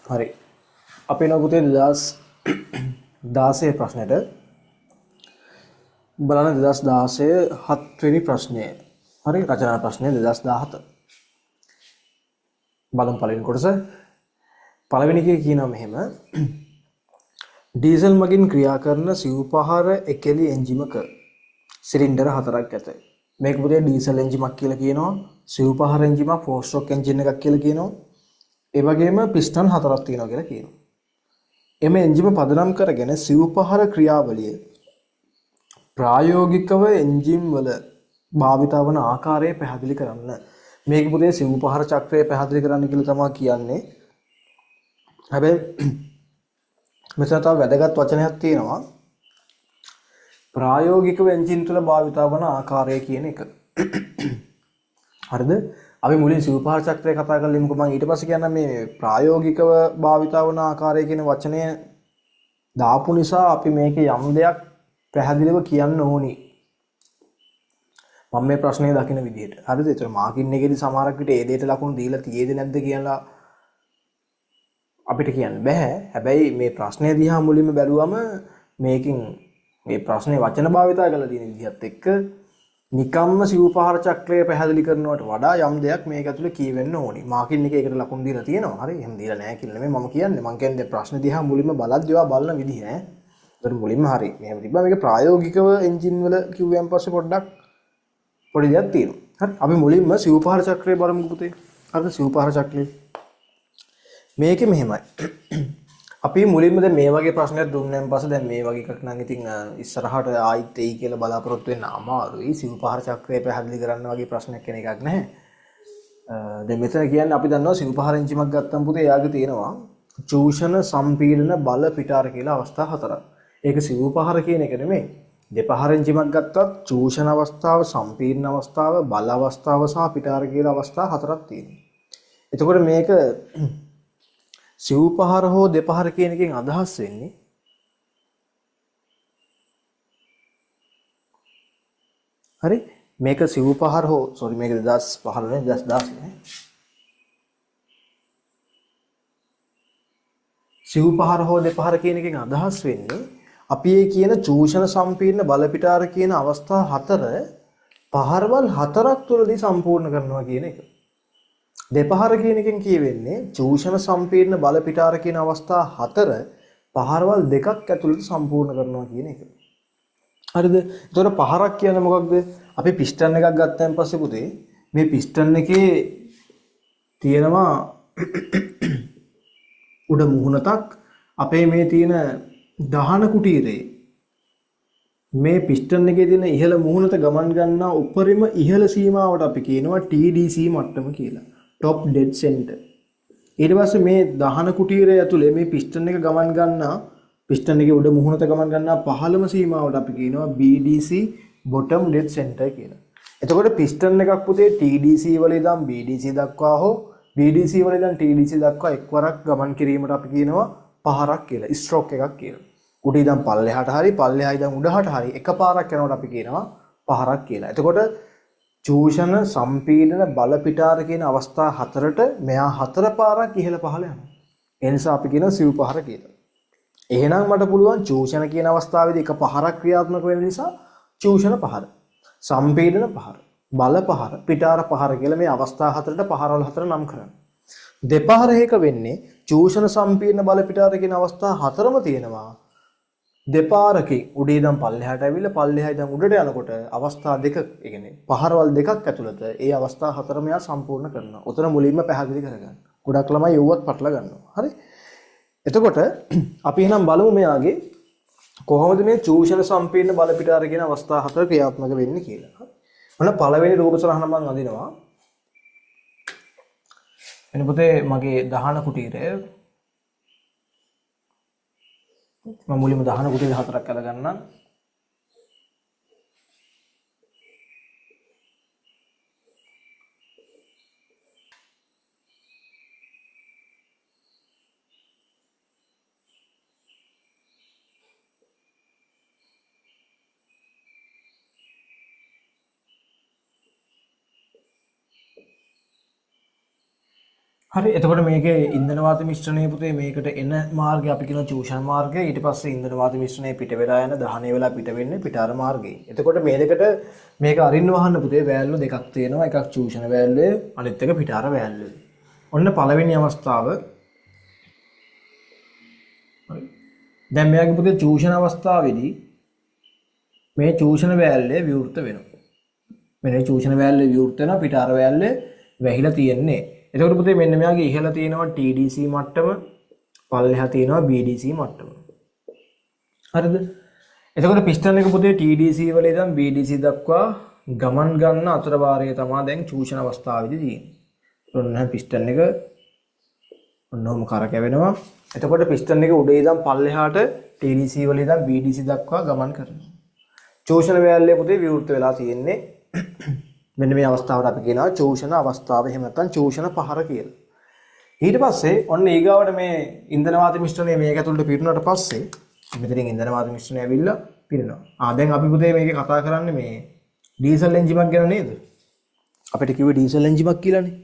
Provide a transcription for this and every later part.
හරි. අපි එනවා පුතේ 2016 ප්‍රශ්නෙට. බලන්න 2016 හත්වෙනි ප්‍රශ්නය. හරි, රචනා ප්‍රශ්නය 2017. බලමු පළවෙනි කොටස. පළවෙනි එකේ කියනවා මෙහෙම. ඩීසල් මගින් ක්‍රියා කරන සිව්පහර එකෙලි එන්ජිමක සිලින්ඩර් හතරක් ඇත. මේක පුතේ ඩීසල් එන්ජිමක් කියලා කියනවා. සිව්පහර එන්ජිමක්, ෆෝර් ස්ට්‍රෝක් එන්ජින් එකක් කියලා කියනවා. ඒ වගේම පිස්ටන් හතරක් තියෙනවා කියලා කියනවා. එම එන්ජිම පදනම් කරගෙන සිව්පහර ක්‍රියාවලිය ප්‍රායෝගිකව එන්ජින් වල භාවිතා වන ආකාරය පැහැදිලි කරන්න. මේක පුතේ සිව්පහර චක්‍රය පැහැදිලි කරන්න කියලා තමයි කියන්නේ. හැබැයි මෙතන තව වැදගත් වචනයක් තියෙනවා. ප්‍රායෝගිකව එන්ජින් තුල භාවිතා වන ආකාරය කියන එක. හරිද? අපි මුලින් සිව්පහර චක්‍රය කතා කරලා ඉමුකෝ. මම ඊට පස්සේ කියන්නම් මේ ප්‍රායෝගිකව භාවිතා වන ආකාරය කියන වචනය දාපු නිසා අපි මේකේ යම් දෙයක් පැහැදිලිව කියන්න ඕනි. මම මේ ප්‍රශ්නේ දකින විදිහට. හරිද? ඒතර මාකින් එකේදී සමහරක් විට ඒ දෙයට ලකුණු දීලා තියේද නැද්ද කියලා අපිට කියන්න බෑ. හැබැයි මේ ප්‍රශ්නය දිහා මුලින්ම බැලුවම මේකෙන් මේ ප්‍රශ්නේ වචන භාවිතා කරලා තියෙන විදිහත් එක්ක නිකම්ම සිව්පහර චක්‍රය පැහැදිලි කරනවට වඩා යම් දෙයක් මේක ඇතුලේ කියවෙන්න ඕනි. මාකින් එකේ ඒකට ලකුණු දීලා තියෙනවා. හරි, එහෙම දීලා නැහැ කියලා නෙමෙයි මම කියන්නේ. මං කියන්නේ ප්‍රශ්න දිහා මුලින්ම බලද්දී ඔයා බලන විදිහ ඈ. ඒතර මුලින්ම හරි මෙහෙම තිබ්බා. මේක ප්‍රායෝගිකව එන්ජින් වල කිව්වයන් පස්සේ පොඩ්ඩක් පොඩි දෙයක් තියෙනවා. හරි, අපි මුලින්ම සිව්පහර චක්‍රය බලමු පුතේ. හරිද? සිව්පහර චක්‍රය මේකේ මෙහෙමයි. අපි මුලින්ම දැන් මේ වගේ ප්‍රශ්නයක් දුන්නන් පස්සේ දැන් මේ වගේ එකක් නම් ඉතින් ඉස්සරහට ආයිත් එයි කියලා බලාපොරොත්තු වෙන්න අමාරුයි. සිව්පහර චක්‍රය පැහැදිලි කරන්න වගේ ප්‍රශ්නයක් එන එකක් නැහැ. දැන් මෙතන කියන්නේ අපි දන්නවා සිව්පහර එන්ජිමක් ගත්තම පුතේ එයාගේ තියෙනවා චූෂණ, සම්පීඩන, බල, පිටාර කියලා අවස්ථා හතරක්. ඒක සිව්පහර කියන එක නෙමෙයි. දෙපහර එන්ජිමක් ගත්තත් චූෂණ අවස්ථාව, සම්පීඩන අවස්ථාව, බල අවස්ථාව සහ පිටාර කියලා අවස්ථා හතරක් තියෙනවා. එතකොට මේක සිව්පහර හෝ දෙපහර කියන එකෙන් අදහස් වෙන්නේ හරි, මේක සිව්පහර හෝ සෝරි මේක 2015 නේ 2016 නේ. සිව්පහර හෝ දෙපහර කියන එකෙන් අදහස් වෙන්නේ අපි ඒ කියන චූෂණ, සම්පීඩන, බල, පිටාර කියන අවස්ථා හතර පහරවල් හතරක් තුලදී සම්පූර්ණ කරනවා කියන එක. දෙපහර කියන එකෙන් කියවෙන්නේ චූෂණ, සම්පීඩන, බල, පිටාර කියන අවස්ථා හතර පහරවල් දෙකක් ඇතුළත සම්පූර්ණ කරනවා කියන එක. හරිද? එතකොට පහරක් කියන්නේ මොකක්ද? අපි පිස්ටන් එකක් ගත්තන් පස්සේ පුතේ මේ පිස්ටන් එකේ තියෙනවා උඩ මුහුණතක්, අපේ මේ තියෙන දහන කුටීරේ මේ පිස්ටන් එකේ තියෙන ඉහළ මුහුණත ගමන් ගන්නා උපරිම ඉහළ සීමාවට අපි කියනවා TDC මට්ටම කියලා. Top dead center. ඊට පස්සේ මේ දහන කුටීරය ඇතුලේ මේ පිස්ටන් එක ගමන් ගන්නා පිස්ටන් එකේ උඩ මුහුණත ගමන් ගන්නා පහළම සීමාවට අපි කියනවා BDC bottom dead center කියලා. එතකොට පිස්ටන් එකක් පුතේ TDC වල ඉඳන් BDC දක්වා හෝ BDC වල ඉඳන් TDC දක්වා එක්වරක් ගමන් කිරීමට අපි කියනවා පහරක් කියලා, ස්ට්‍රෝක් එකක් කියලා. උඩ ඉඳන් පල්ලෙහාට හරි පල්ලෙහා ඉඳන් උඩහට හරි එකපාරක් යනකොට අපි කියනවා පහරක් කියලා. එතකොට චූෂණ, සම්පීඩන, බල, පිටාර කියන අවස්ථා හතරට මෙයා හතර පාරක් ඉහළ පහළ යනවා. ඒ නිසා අපි කියනවා සිව් පහර කියලා. එහෙනම් මට පුළුවන් චූෂණ කියන අවස්ථාවේදී එක පහරක් ක්‍රියාත්මක වෙන නිසා චූෂණ පහර, සම්පීඩන පහර, බල පහර, පිටාර පහර කියලා මේ අවස්ථා හතරට පහරවල් හතර නම් කරන්න. දෙපහර එක වෙන්නේ චූෂණ, සම්පීඩන, බල, පිටාර කියන අවස්ථා හතරම තියෙනවා. දෙපාරකින් උඩ ඉඳන් පල්ලෙහාට ඇවිල්ලා පල්ලෙහා ඉඳන් උඩට යනකොට අවස්ථා දෙක, ඒ කියන්නේ පහරවල් දෙකක් ඇතුළත ඒ අවස්ථා හතරම එයා සම්පූර්ණ කරනවා. ඔතන මුලින්ම පැහැදිලි කරගන්න. ගොඩක් ළමයි යවුවත් පටල ගන්නවා. හරි. එතකොට අපි එහෙනම් බලමු මෙයාගේ කොහොමද මේ චූෂණ, සම්පීඩන, බල, පිටාර කියන අවස්ථා හතර ක්‍රියාත්මක වෙන්නේ කියලා. හරි. ඔන්න පළවෙනි රූප සරහන මං අඳිනවා. එන පුතේ මගේ දහන කුටීරය. මම මුලින්ම දහන කුටීර හතරක් අරගන්නම්. හරි, එතකොට මේකේ ඉන්ධන වාත මිශ්‍රණය පුතේ මේකට එන මාර්ගය අපි කියනවා චූෂණ මාර්ගය. ඊට පස්සේ ඉන්ධන වාත මිශ්‍රණය පිට වෙලා යන දහනය වෙලා පිට වෙන්නේ පිටාර මාර්ගයෙන්. එතකොට මේ දෙකට මේක අරින්න වහන්න පුතේ වෑල්ව දෙකක් තියෙනවා. එකක් චූෂණ වෑල්වය, අනිත් එක පිටාර වෑල්වය. ඔන්න පළවෙනි අවස්ථාව. හරි. දැන් මෙයාගේ පුතේ චූෂණ අවස්ථාවේදී මේ චූෂණ වෑල්වය විවෘත වෙනවා. මෙන්න මේ චූෂණ වෑල්වය විවෘත වෙනවා, පිටාර වෑල්වය වැහිලා තියෙන්නේ. එතකොට පුතේ මෙන්න මෙයාගේ ඉහළ තියෙනවා TDC මට්ටම, පල්ලෙහා තියෙනවා BDC මට්ටම. හරිද? එතකොට පිස්ටන් එක පුතේ TDC වල ඉඳන් BDC දක්වා ගමන් ගන්න අතර වාරය තමයි දැන් චූෂණ අවස්ථාවේදී තියෙන්නේ. ඔන්න පිස්ටන් එක ඔන්න ඔහොම කරකැවෙනවා. එතකොට පිස්ටන් එක උඩ ඉඳන් පල්ලෙහාට TDC වල ඉඳන් BDC දක්වා ගමන් කරනවා. චූෂණ වෑල්වය පුතේ විවෘත වෙලා තියෙන්නේ. මෙන්න මේ අවස්ථාවට අපි කියනවා චූෂණ අවස්ථාව, එහෙම නැත්නම් චූෂණ පහර කියලා. ඊට පස්සේ ඔන්න ඊගාවට මේ ඉන්ධන වාත මිශ්‍රණය මේක ඇතුළට පිරුණාට පස්සේ මෙතනින් ඉන්ධන වාත මිශ්‍රණය ඇවිල්ලා පිරෙනවා. දැන් අපි පුතේ මේකේ කතා කරන්නේ මේ ඩීසල් එන්ජිමක් ගැන නේද? අපිට කිව්වේ ඩීසල් එන්ජිමක් කියලානේ.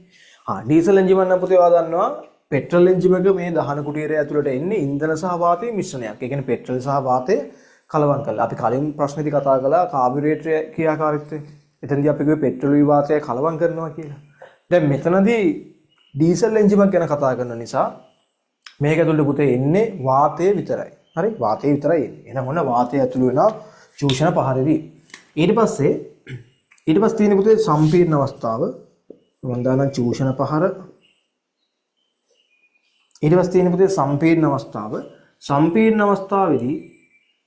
ඩීසල් එන්ජිමක් නම් පුතේ ඔයා දන්නවා පෙට්‍රල් එන්ජිමක මේ දහන කුටීරය ඇතුළට එන්නේ ඉන්ධන සහ වාතයේ මිශ්‍රණයක්. ඒ කියන්නේ පෙට්‍රල් සහ වාතය කලවම් කරලා. අපි කලින් ප්‍රශ්නේදී කතා කළා කාබියුරේටර් ක්‍රියාකාරීත්වය. එතනදී අපි කිව්වේ පෙට්‍රල් වාතය කලවම් කරනවා කියලා. දැන් මෙතනදී ඩීසල් එන්ජිමක් ගැන කතා කරන නිසා මේක ඇතුළට පුතේ එන්නේ වාතය විතරයි. හරි, වාතය විතරයි එන්නේ. එහෙනම් ඔන්න වාතය ඇතුළු වෙනවා චූෂණ පහරේදී. ඊට පස්සේ තියෙන පුතේ සම්පීර්ණ අවස්ථාව. මම දානම් චූෂණ පහර. ඊට පස්සේ තියෙන පුතේ සම්පීර්ණ අවස්ථාව. සම්පීර්ණ අවස්ථාවේදී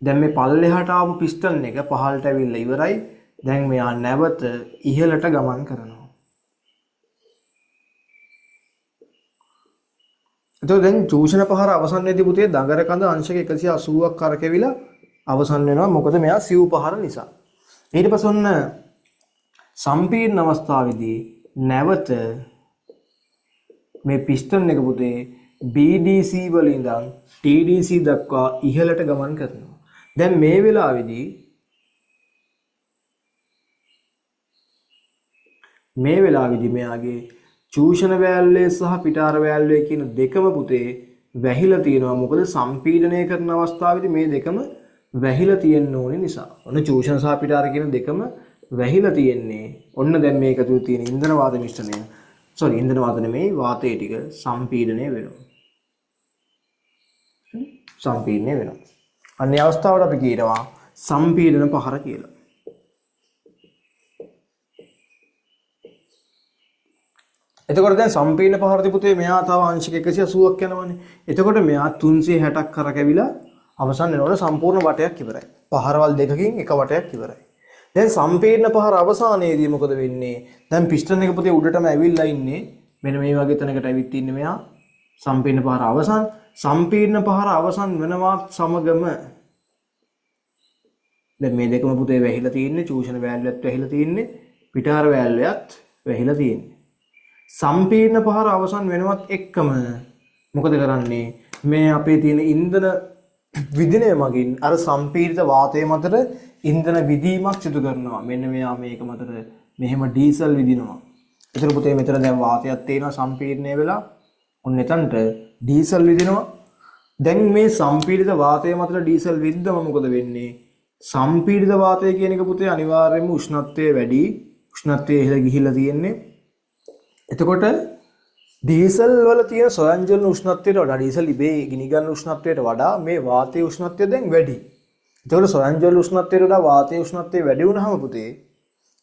දැන් මේ පල්ලෙහාට ආපු පිස්ටන් එක පහළට ඇවිල්ලා ඉවරයි. දැන් මෙයා නැවත ඉහළට ගමන් කරනවා. එතකොට දැන් චූෂණ පහර අවසන් වෙද්දී පුතේ දඟර කඳ අංශක 180ක් කරකැවිලා අවසන් වෙනවා. මොකද මෙයා සිව් පහර නිසා. ඊට පස්සේ ඔන්න සම්පීර්ණ අවස්ථාවේදී නැවත මේ පිස්ටන් එක පුතේ BDC වල ඉඳන් TDC දක්වා ඉහළට ගමන් කරනවා. දැන් මේ වෙලාවේදී මෙයාගේ චූෂණ වෑල්වය සහ පිටාර වෑල්වය කියන දෙකම පුතේ වැහිලා තියෙනවා. මොකද සම්පීඩනය කරන අවස්ථාවේදී මේ දෙකම වැහිලා තියෙන්න ඕනේ නිසා. ඔන්න චූෂණ සහ පිටාර කියන දෙකම වැහිලා තියෙන්නේ. ඔන්න දැන් මේක තුල තියෙන ඉන්ධන වාත මිශ්‍රණය, සෝරි ඉන්ධන වාත නෙමෙයි වාතය ටික සම්පීඩනය වෙනවා. සම්පීඩනය වෙනවා. අන්න ඒ අවස්ථාවට අපි කියනවා සම්පීඩන පහර කියලා. එතකොට දැන් සම්පීඩන පහරදී පුතේ මෙයා තව අංශක 180ක් යනවනේ. එතකොට මෙයා 360ක් කරකැවිලා අවසන් වෙනකොට සම්පූර්ණ වටයක් ඉවරයි. පහරවල් දෙකකින් එක වටයක් ඉවරයි. දැන් සම්පීඩන පහර අවසානයේදී මොකද වෙන්නේ? දැන් පිස්ටන් එක පුතේ උඩටම ඇවිල්ලා ඉන්නේ. මෙන්න මේ වගේ තැනකට ඇවිත් ඉන්නේ මෙයා. සම්පීඩන පහර අවසන්. සම්පීඩන පහර අවසන් වෙනවත් සමගම දැන් මේ දෙකම පුතේ වැහිලා තියෙන්නේ. චූෂණ වෑල්වයත් වැහිලා තියෙන්නේ. පිටාර වෑල්වයත් වැහිලා තියෙන්නේ. සම්පීඩන පහර අවසන් වෙනවත් එක්කම මොකද කරන්නේ? මේ අපේ තියෙන ඉන්ධන විදිනය මගින් අර සම්පීඩිත වාතය මතට ඉන්ධන විදීමක් සිදු කරනවා. මෙන්න මෙයා මේක මතට මෙහෙම ඩීසල් විදිනවා. ඒතර පුතේ මෙතන දැන් වාතයක් තියෙනවා සම්පීඩනය වෙලා. ඔන්න එතනට ඩීසල් විදිනවා. දැන් මේ සම්පීඩිත වාතය මතට ඩීසල් විද්දම මොකද වෙන්නේ? සම්පීඩිත වාතය කියන එක පුතේ අනිවාර්යයෙන්ම උෂ්ණත්වය වැඩි. උෂ්ණත්වය ඉහළ ගිහිල්ලා තියෙන්නේ. එතකොට ඩීසල් වල තියෙන සොයන්ජලන උෂ්ණත්වයට වඩා ඩීසල් ඉබේ ගිනි ගන්න උෂ්ණත්වයට වඩා මේ වාතයේ උෂ්ණත්වය දැන් වැඩි. එතකොට සොයන්ජලන උෂ්ණත්වයට වඩා වාතයේ උෂ්ණත්වය වැඩි වුණාම පුතේ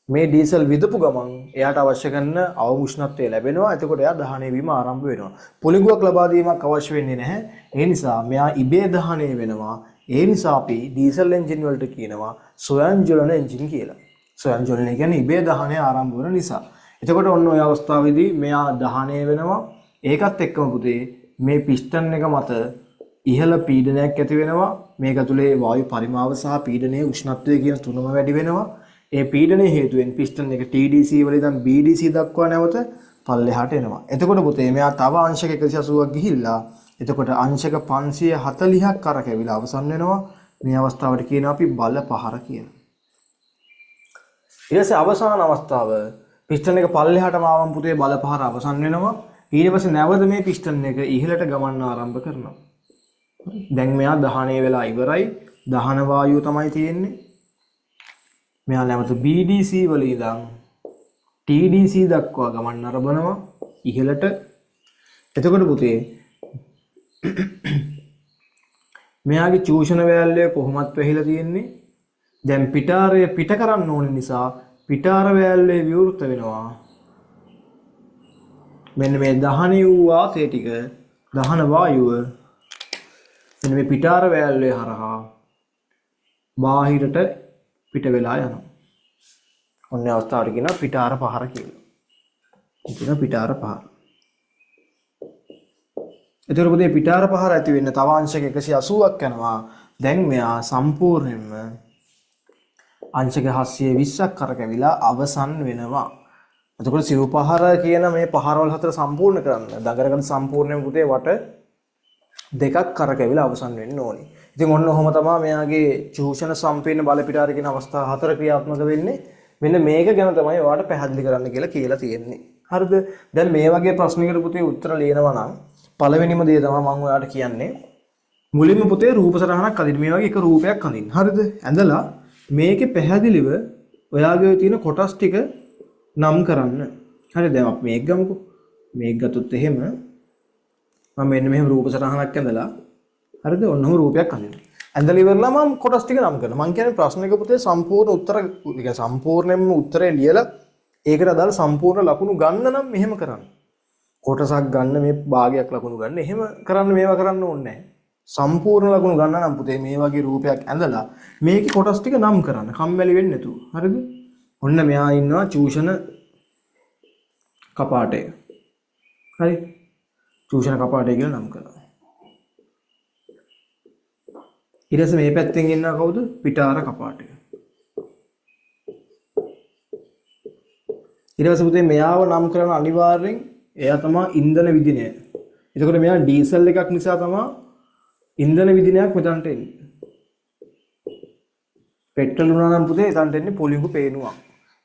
මේ ඩීසල් විදපු ගමන් එයාට අවශ්‍ය කරන අවම උෂ්ණත්වය ලැබෙනවා. එතකොට එයා දහනය වීම ආරම්භ වෙනවා. පොලිඟුවක් ලබා දීමක් අවශ්‍ය වෙන්නේ නැහැ. ඒ නිසා මෙයා ඉබේ දහනය වෙනවා. ඒ නිසා අපි ඩීසල් එන්ජින් වලට කියනවා සොයන්ජලන එන්ජින් කියලා. සොයන්ජලන කියන්නේ ඉබේ දහනය ආරම්භ වෙන නිසා. එතකොට ඔන්න ඔය අවස්ථාවේදී මෙයා දහනය වෙනවා. ඒකත් එක්කම පුතේ මේ පිස්ටන් එක මත ඉහළ පීඩනයක් ඇති වෙනවා. මේක ඇතුලේ වායු පරිමාව සහ පීඩනයේ උෂ්ණත්වය කියන තුනම වැඩි වෙනවා. ඒ පීඩනය හේතුවෙන් පිස්ටන් එක TDC වල ඉඳන් BDC දක්වා නැවත පල්ලෙහාට එනවා. එතකොට පුතේ මෙයා තව අංශක 180ක් ගිහිල්ලා එතකොට අංශක 540ක් කරකැවිලා අවසන් වෙනවා. මේ අවස්ථාවට කියනවා අපි බල පහර කියලා. ඊට පස්සේ අවසාන අවස්ථාව පිස්ටන් එක පල්ලෙහාටම ආවම පුතේ බල පහර අවසන් වෙනවා. ඊට පස්සේ නැවත මේ පිස්ටන් එක ඉහළට ගමන් ආරම්භ කරනවා. දැන් මෙයා දහනය වෙලා ඉවරයි. දහන වායුව තමයි තියෙන්නේ. මෙයා නැවත BDC වල ඉඳන් TDC දක්වා ගමන් ආරම්භනවා ඉහළට. එතකොට පුතේ මෙයාගේ චූෂණ වෑල්වය කොහොමත් වැහිලා තියෙන්නේ. දැන් පිටාරය පිට කරන්න ඕන නිසා පිටාර වෑල්වය විවෘත වෙනවා. මෙන්න මේ දහන වූ වාතය ටික, දහන වායුව මෙන්න මේ පිටාර වෑල්වය හරහා බාහිරට පිට වෙලා යනවා. ඔන්න අවස්ථාවට කියනවා පිටාර පහර කියලා. කියනවා පිටාර පහර. එතකොට පුතේ පිටාර පහර ඇති වෙන්න තව අංශක 180ක් යනවා. දැන් මෙයා සම්පූර්ණයෙන්ම අංශක 720ක් කරකැවිලා අවසන් වෙනවා. එතකොට සිව් පහර කියන මේ පහරවල් හතර සම්පූර්ණ කරන්න දඟරගන්න සම්පූර්ණයෙන්ම පුතේ වට දෙකක් කරකැවිලා අවසන් වෙන්න ඕනේ. ඉතින් ඔන්න ඔහොම තමයි මෙයාගේ චූෂණ සම්පීඩන බල පිටාර කියන අවස්ථා හතර ක්‍රියාත්මක වෙන්නේ. මෙන්න මේක ගැන තමයි ඔයාලට පැහැදිලි කරන්න කියලා කියලා තියෙන්නේ. හරිද? දැන් මේ වගේ ප්‍රශ්නයකට පුතේ උත්තර ලියනවා නම් පළවෙනිම දේ තමයි මම ඔයාලට කියන්නේ. මුලින්ම පුතේ රූප සටහනක් අඳින්න. මේ වගේ එක රූපයක් අඳින්න. හරිද? ඇඳලා මේකේ පැහැදිලිව ඔයාගේ තියෙන කොටස් ටික නම් කරන්න. හරි, දැන් අපි මේක ගමුකෝ. මේක ගත්තොත් එහෙම මම මෙන්න මෙහෙම රූප සටහනක් ඇඳලා, හරිද? ඔන්නම රූපයක් අඳින්න. ඇඳලා ඉවරලා මම කොටස් ටික නම් කරනවා. මං කියන්නේ ප්‍රශ්නයක පුතේ සම්පූර්ණ උත්තර, ඒ කියන්නේ සම්පූර්ණයෙන්ම උත්තරේ ලියලා ඒකට අදාළ සම්පූර්ණ ලකුණු ගන්න නම් මෙහෙම කරන්න. කොටසක් ගන්න මේ භාගයක් ලකුණු ගන්න. එහෙම කරන්න මේවා කරන්න ඕනේ නැහැ. සම්පූර්ණ ලකුණු ගන්න නම් පුතේ මේ වගේ රූපයක් ඇඳලා මේකේ කොටස් ටික නම් කරන්න. කම්මැලි වෙන්නේ නැතුව. හරිද? ඔන්න මෙයා ඉන්නවා චූෂණ කපාටය. හරි? චූෂණ කපාටය කියලා නම් කරනවා. ඊට පස්සේ මේ පැත්තෙන් ඉන්නවා කවුද? පිටාර කපාටය. ඊට පස්සේ පුතේ මෙයාව නම් කරන අනිවාර්යෙන් එයා තමයි ඉන්ධන විදිනය. එතකොට මෙයා ඩීසල් එකක් නිසා තමයි ඉන්ධන විදිනයක් මෙතනට එන්නේ. පෙට්‍රල් වුණා නම් පුතේ එතනට එන්නේ පොලිඟු පේනුවක්.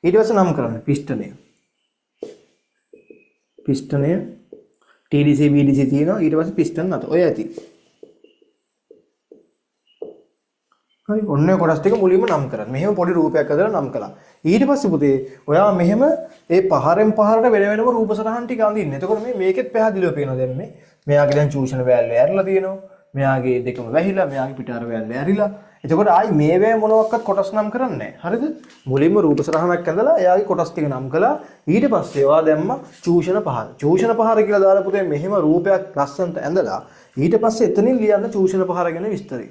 ඊට පස්සේ නම් කරන්න පිස්ටනය. පිස්ටනය TDC BDC තියෙනවා. ඊට පස්සේ පිස්ටන් අත ඔය ඇති. හරි, ඔන්න ඔය කොටස් ටික මුලින්ම නම් කරන්න. මෙහෙම පොඩි රූපයක් හදලා නම් කළා. ඊට පස්සේ පුතේ ඔයා මෙහෙම ඒ පහරෙන් පහරට වෙන වෙනම රූප සටහන් ටික අඳින්න. එතකොට මේ මේකෙත් පැහැදිලිව පේනවා දැන් මේ මෙයාගේ දැන් චූෂණ වෑල්ව ඇරලා තියෙනවා. මෙයාගේ දෙකම වැහිලා, මෙයාගේ පිටාර වෑල්ව ඇරිලා. එතකොට ආයි මේ වේ මොනවාක්වත් කොටස් නම් කරන්නේ නැහැ. හරිද? මුලින්ම රූප සටහනක් ඇඳලා එයාගේ කොටස් ටික නම් කළා. ඊට පස්සේ ඔයා දැම්ම චූෂණ පහර. චූෂණ පහර කියලා දාලා පුතේ මෙහෙම රූපයක් ලස්සනට ඇඳලා ඊට පස්සේ එතනින් ලියන්න චූෂණ පහර ගැන විස්තරය.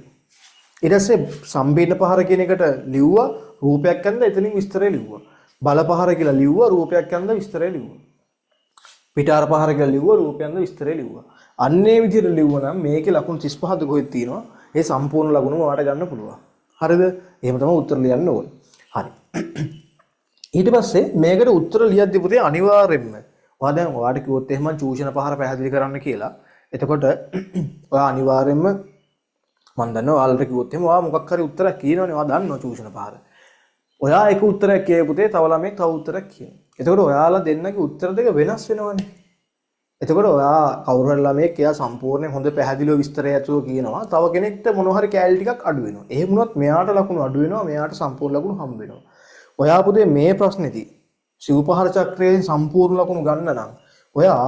ඊට පස්සේ සම්පීඩන පහර කියන එකට ලිව්වා රූපයක් ඇඳලා එතනින් විස්තරය ලිව්වා. බල පහර කියලා ලිව්වා රූපයක් ඇඳලා විස්තරය ලිව්වා. පිටාර පහර කියලා ලිව්වා රූපයක් ඇඳලා විස්තරය ලිව්වා. අන්න ඒ විදිහට ලිව්වා නම් මේකේ ලකුණු 35ද කොහෙද තියෙනවා? ඒ සම්පූර්ණ ලකුණුම ඔයාලට ගන්න පුළුවන්. හරිද? එහෙම තමයි උත්තර ලියන්න ඕනේ. හරි. ඊට පස්සේ මේකට උත්තර ලියද්දි පුතේ අනිවාර්යෙන්ම ඔයා දැන් ඔයාට කිව්වොත් එහෙම මං චූෂණ පහර පැහැදිලි කරන්න කියලා. එතකොට ඔයා අනිවාර්යෙන්ම මං දන්නවා ඔයාලට කිව්වොත් එහෙම ඔයා මොකක් හරි උත්තරයක් කියනවනේ. ඔයා දන්නවා චූෂණ පහර. ඔයා එක උත්තරයක් කියයි පුතේ, තව ළමයෙක් තව උත්තරයක් කියනවා. එතකොට ඔයාලා දෙන්නගේ උත්තර දෙක වෙනස් වෙනවනේ. එතකොට ඔයා කවුරු හරි ළමයෙක් එයා සම්පූර්ණයෙන් හොඳ පැහැදිලිව විස්තරය ඇතුව කියනවා. තව කෙනෙක්ට මොන හරි කැලි ටිකක් අඩු වෙනවා. එහෙම වුණොත් මෙයාට ලකුණු අඩු වෙනවා, මෙයාට සම්පූර්ණ ලකුණු හම්බ වෙනවා. ඔයා පුතේ මේ ප්‍රශ්නේදී සිව්පහර චක්‍රයෙන් සම්පූර්ණ ලකුණු ගන්න නම් ඔයා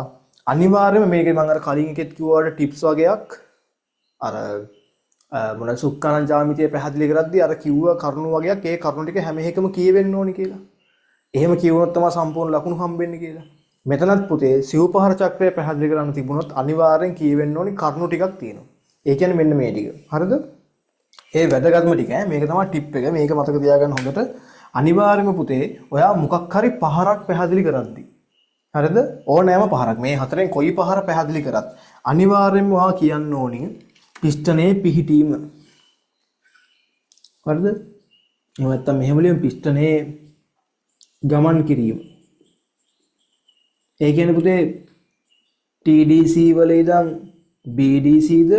අනිවාර්යයෙන්ම මේකේ මම අර කලින් එකෙත් කිව්වා වගේ ටිප්ස් වගේක් අර මොන සුක්කානං ජාමිතිය පැහැදිලි කරද්දී අර කිව්ව කරුණු වගේක් ඒ කරුණු ටික හැම එකම කියවෙන්න ඕනි කියලා. එහෙම කියවුනොත් තමයි සම්පූර්ණ ලකුණු හම්බෙන්නේ කියලා. මෙතනත් පුතේ සිව්පහර චක්‍රය පැහැදිලි කරන්න තිබුණොත් අනිවාර්යෙන් කියවෙන්න ඕනි කරුණු ටිකක් තියෙනවා. ඒ කියන්නේ මෙන්න මේ ටික. හරිද? ඒ වැදගත්ම ටික ඈ මේක තමයි ටිප් එක. මේක මතක තියාගන්න හොඳට. අනිවාර්යයෙන්ම පුතේ ඔයා මොකක් හරි පහරක් පැහැදිලි කරද්දී හරිද? ඕනෑම පහරක් මේ හතරෙන් කොයි පහර පැහැදිලි කරත් අනිවාර්යයෙන්ම ඔයා කියන්න ඕනි පිස්ටනේ පිහිටීම. හරිද? එහෙම නැත්නම් මෙහෙම ලියමු පිස්ටනේ ගමන් කිරීම. ඒ කියන්නේ පුතේ TDC වල ඉඳන් BDC ද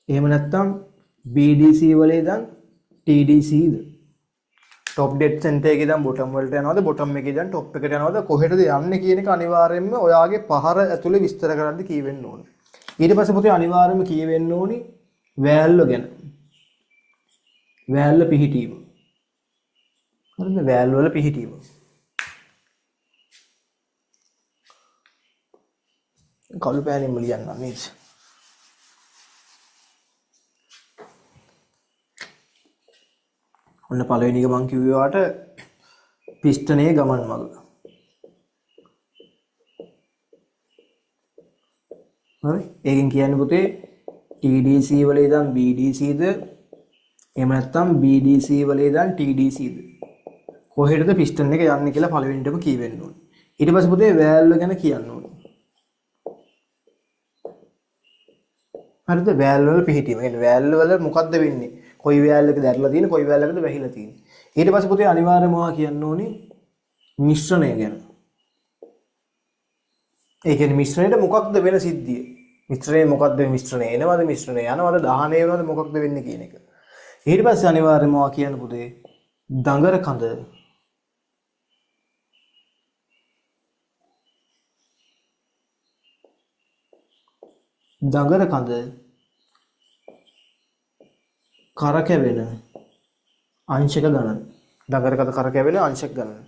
එහෙම නැත්නම් BDC වල ඉඳන් TDC ද. ටොප් ඩෙඩ් සෙන්ටර් එකේ ඉඳන් බොටම් වලට යනවද, බොටම් එකේ ඉඳන් ටොප් එකට යනවද, කොහෙටද යන්නේ කියන එක අනිවාර්යයෙන්ම ඔයාගේ පහර ඇතුලේ විස්තර කරන්න කියවෙන්න ඕනේ. ඊට පස්සේ පුතේ අනිවාර්යයෙන්ම කියවෙන්න ඕනි වෑල්ව ගැන. වෑල්ව පිහිටීම. හරිද? වෑල්ව වල පිහිටීම. කළු පෑනෙන්ම ලියන්නම් නේද? ඔන්න පළවෙනි එක මං කිව්වේ ඔයාට පිස්ටනේ ගමන් මඟ. හරි? ඒකෙන් කියන්නේ පුතේ TDC වල ඉඳන් BDC ද, එහෙම නැත්නම් BDC වල ඉඳන් TDC ද, කොහෙටද පිස්ටන් එක යන්නේ කියලා පළවෙනිටම කියවෙන්න ඕනේ. ඊට පස්සේ පුතේ වෑල්ව ගැන කියන්න ඕනේ. හරිද? වෑල්ව වල පිහිටීම. ඒ කියන්නේ වෑල්ව වල මොකද්ද වෙන්නේ? කොයි වෑල් එකද ඇරලා තියෙන්නේ, කොයි වෑල් එකද වැහිලා තියෙන්නේ. ඊට පස්සේ පුතේ අනිවාර්යයෙන්ම ඔයා කියන්න ඕනේ මිශ්‍රණය ගැන. ඒ කියන්නේ මිශ්‍රණයට මොකක්ද වෙන සිද්ධිය? මිශ්‍රණය මොකක්ද? මිශ්‍රණය එනවද, මිශ්‍රණය යනවද, දහනය වෙනවද, මොකක්ද වෙන්නේ කියන එක. ඊට පස්සේ අනිවාර්යයෙන්ම ඔයා කියන්න පුතේ දඟර කඳ දඟර කඳ කරකැවෙන අංශක ගණන්. දඟර කඳ කරකැවෙන අංශක ගණන්.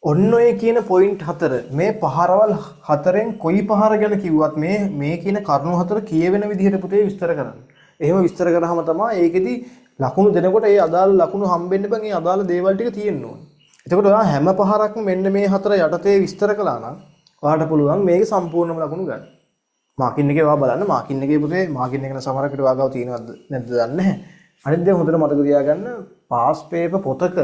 ඔන්න ඔය කියන පොයින්ට් හතර, මේ පහරවල් හතරෙන් කොයි පහර ගැන කිව්වත් මේ කියන කරුණු හතර කියවෙන විදිහට පුතේ විස්තර කරන්න. එහෙම විස්තර කරාම තමයි ඒකෙදි ලකුණු දෙනකොට ඒ අදාළ ලකුණු හම්බෙන්න බං, ඒ අදාළ දේවල් ටික තියෙන්න ඕනේ. එතකොට ඔයා හැම පහරක්ම මෙන්න මේ හතර යටතේ විස්තර කළා නම් ඔයාට පුළුවන් මේක සම්පූර්ණම ලකුණු ගන්න. මාකින් එකේ ඔයා බලන්න, මාකින් එකේ පුතේ මාකින් එක නම් සමහරකට ඔයා ගාව තියෙනවද නැද්ද දන්නේ නැහැ. අනිත් දේ හොඳට මතක තියාගන්න, පාස් පේපර් පොතක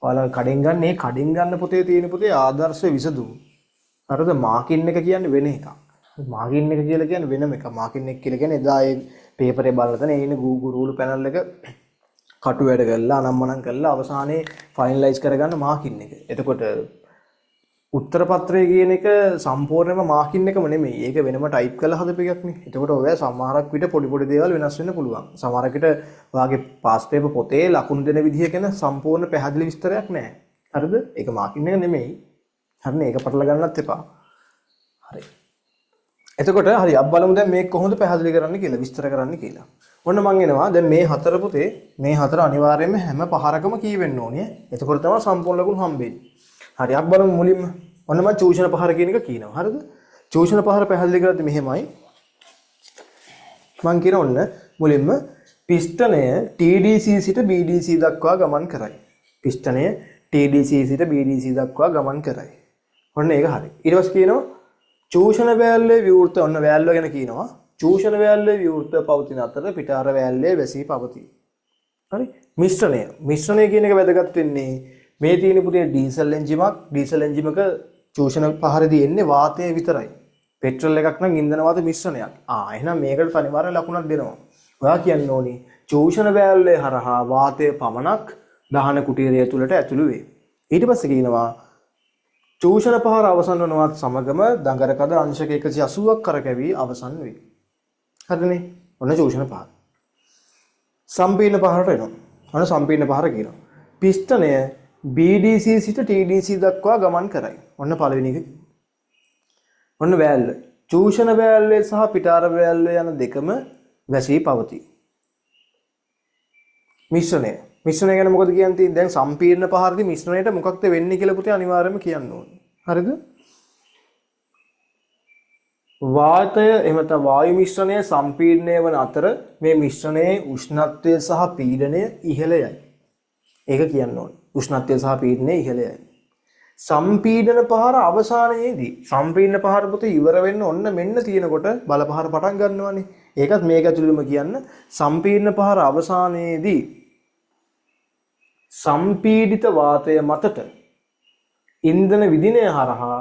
ඔයාලා කඩෙන් ගන්න, ඒ කඩෙන් ගන්න පොතේ තියෙන පුතේ ආදර්ශ විසඳුම්. හරිද? මාකින් එක කියන්නේ වෙන එකක්. මාකින් එක කියලා කියන්නේ වෙනම එකක්. මාකින් එක කියලා කියන්නේ එදා ඒ පේපරේ බලලා තන ඒ ඉන්න Google rule panel එක කටු වැඩ කරලා අනම්මනම් කරලා අවසානයේ ෆයිනලයිස් කරගන්න මාකින් එක. එතකොට උත්තර පත්‍රය කියන එක සම්පූර්ණයෙන්ම මාකින් එකම නෙමෙයි. ඒක වෙනම ටයිප් කරලා හදපු එකක් නේ. එතකොට ඔයා සමහරක් විට පොඩි පොඩි දේවල් වෙනස් වෙන්න පුළුවන්. සමහරක් විට ඔයාගේ පාස් පේපර් පොතේ ලකුණු දෙන විදිහ ගැන සම්පූර්ණ පැහැදිලි විස්තරයක් නෑ. හරිද? ඒක මාකින් එක නෙමෙයි. හරිනේ, ඒක පටල ගන්නත් එපා. හරි. එතකොට හරි අපි බලමු දැන් මේක කොහොමද පැහැදිලි කරන්න කියලා, විස්තර කරන්න කියලා. ඔන්න මං එනවා දැන් මේ හතර පොතේ මේ හතර අනිවාර්යයෙන්ම හැම පහරකම කියවෙන්න ඕනේ. එතකොට තමයි සම්පූර්ණ ලකුණු හම්බෙන්නේ. හරි අපි බලමු මුලින්ම. ඔන්න මං චූෂණ පහර කියන එක කියනවා. හරිද? චූෂණ පහර පැහැදිලි කරද්දි මෙහෙමයි. මං කියන ඔන්න මුලින්ම පිස්ටනය TDC සිට BDC දක්වා ගමන් කරයි. පිස්ටනය TDC සිට BDC දක්වා ගමන් කරයි. ඔන්න ඒක හරි. ඊට පස්සේ කියනවා චූෂණ වෑල්වේ විවෘත, ඔන්න වෑල්ව ගැන කියනවා. චූෂණ වෑල්වේ විවෘත පවතින අතර පිටාර වෑල්වේ වැසී පවතී. හරි. මිශ්‍රණය. මිශ්‍රණය කියන එක වැදගත් වෙන්නේ මේ තියෙන පුතේ ඩීසල් එන්ජිමක්, ඩීසල් එන්ජිමක චූෂණ පහරදී එන්නේ වාතය විතරයි. පෙට්‍රල් එකක් නම් ඉන්ධන වාත මිශ්‍රණයක්. එහෙනම් මේකට අනිවාර්ය ලකුණක් දෙනවා. ඔයා කියන්න ඕනි චූෂණ වෑල්වේ හරහා වාතය පමණක් දහන කුටීරය තුලට ඇතුළු වේ. ඊට පස්සේ කියනවා චූෂණ පහර අවසන් වනවත් සමගම දඟර කඳ අංශක 180ක් කරකැවි අවසන් වේ. හරිනේ? ඔන්න චූෂණ පහර. සම්පීඩන පහරට එනවා. ඔන්න සම්පීඩන පහර කියනවා. පිස්ටනය BDC සිට TDC දක්වා ගමන් කරයි. ඔන්න පළවෙනි එක. ඔන්න වෑල්ව. චූෂණ වෑල්වේ සහ පිටාර වෑල්වේ යන දෙකම වැසී පවතී. මිශ්‍රණය. මිශ්‍රණය ගැන මොකද කියන්න තියෙන්නේ? දැන් සම්පීඩන පහරදී මිශ්‍රණයට මොකක්ද වෙන්නේ කියලා පුතේ අනිවාර්යයෙන්ම කියන්න ඕනේ. හරිද? වාතය එහෙම නැත්නම් වායු මිශ්‍රණය සම්පීඩනය වන අතර මේ මිශ්‍රණයේ උෂ්ණත්වය සහ පීඩනය ඉහළ යයි. ඒක කියන්න ඕනේ. උෂ්ණත්වය සහ පීඩනය ඉහළ යයි. සම්පීඩන පහර අවසානයේදී සම්පීඩන පහර පුතේ ඉවර වෙන්න ඔන්න මෙන්න තියෙනකොට බල පහර පටන් ගන්නවානේ. ඒකත් මේක ඇතුළෙම කියන්න. සම්පීඩන පහර අවසානයේදී සම්පීඩිත වාතය මතට ඉන්ධන විදිනය හරහා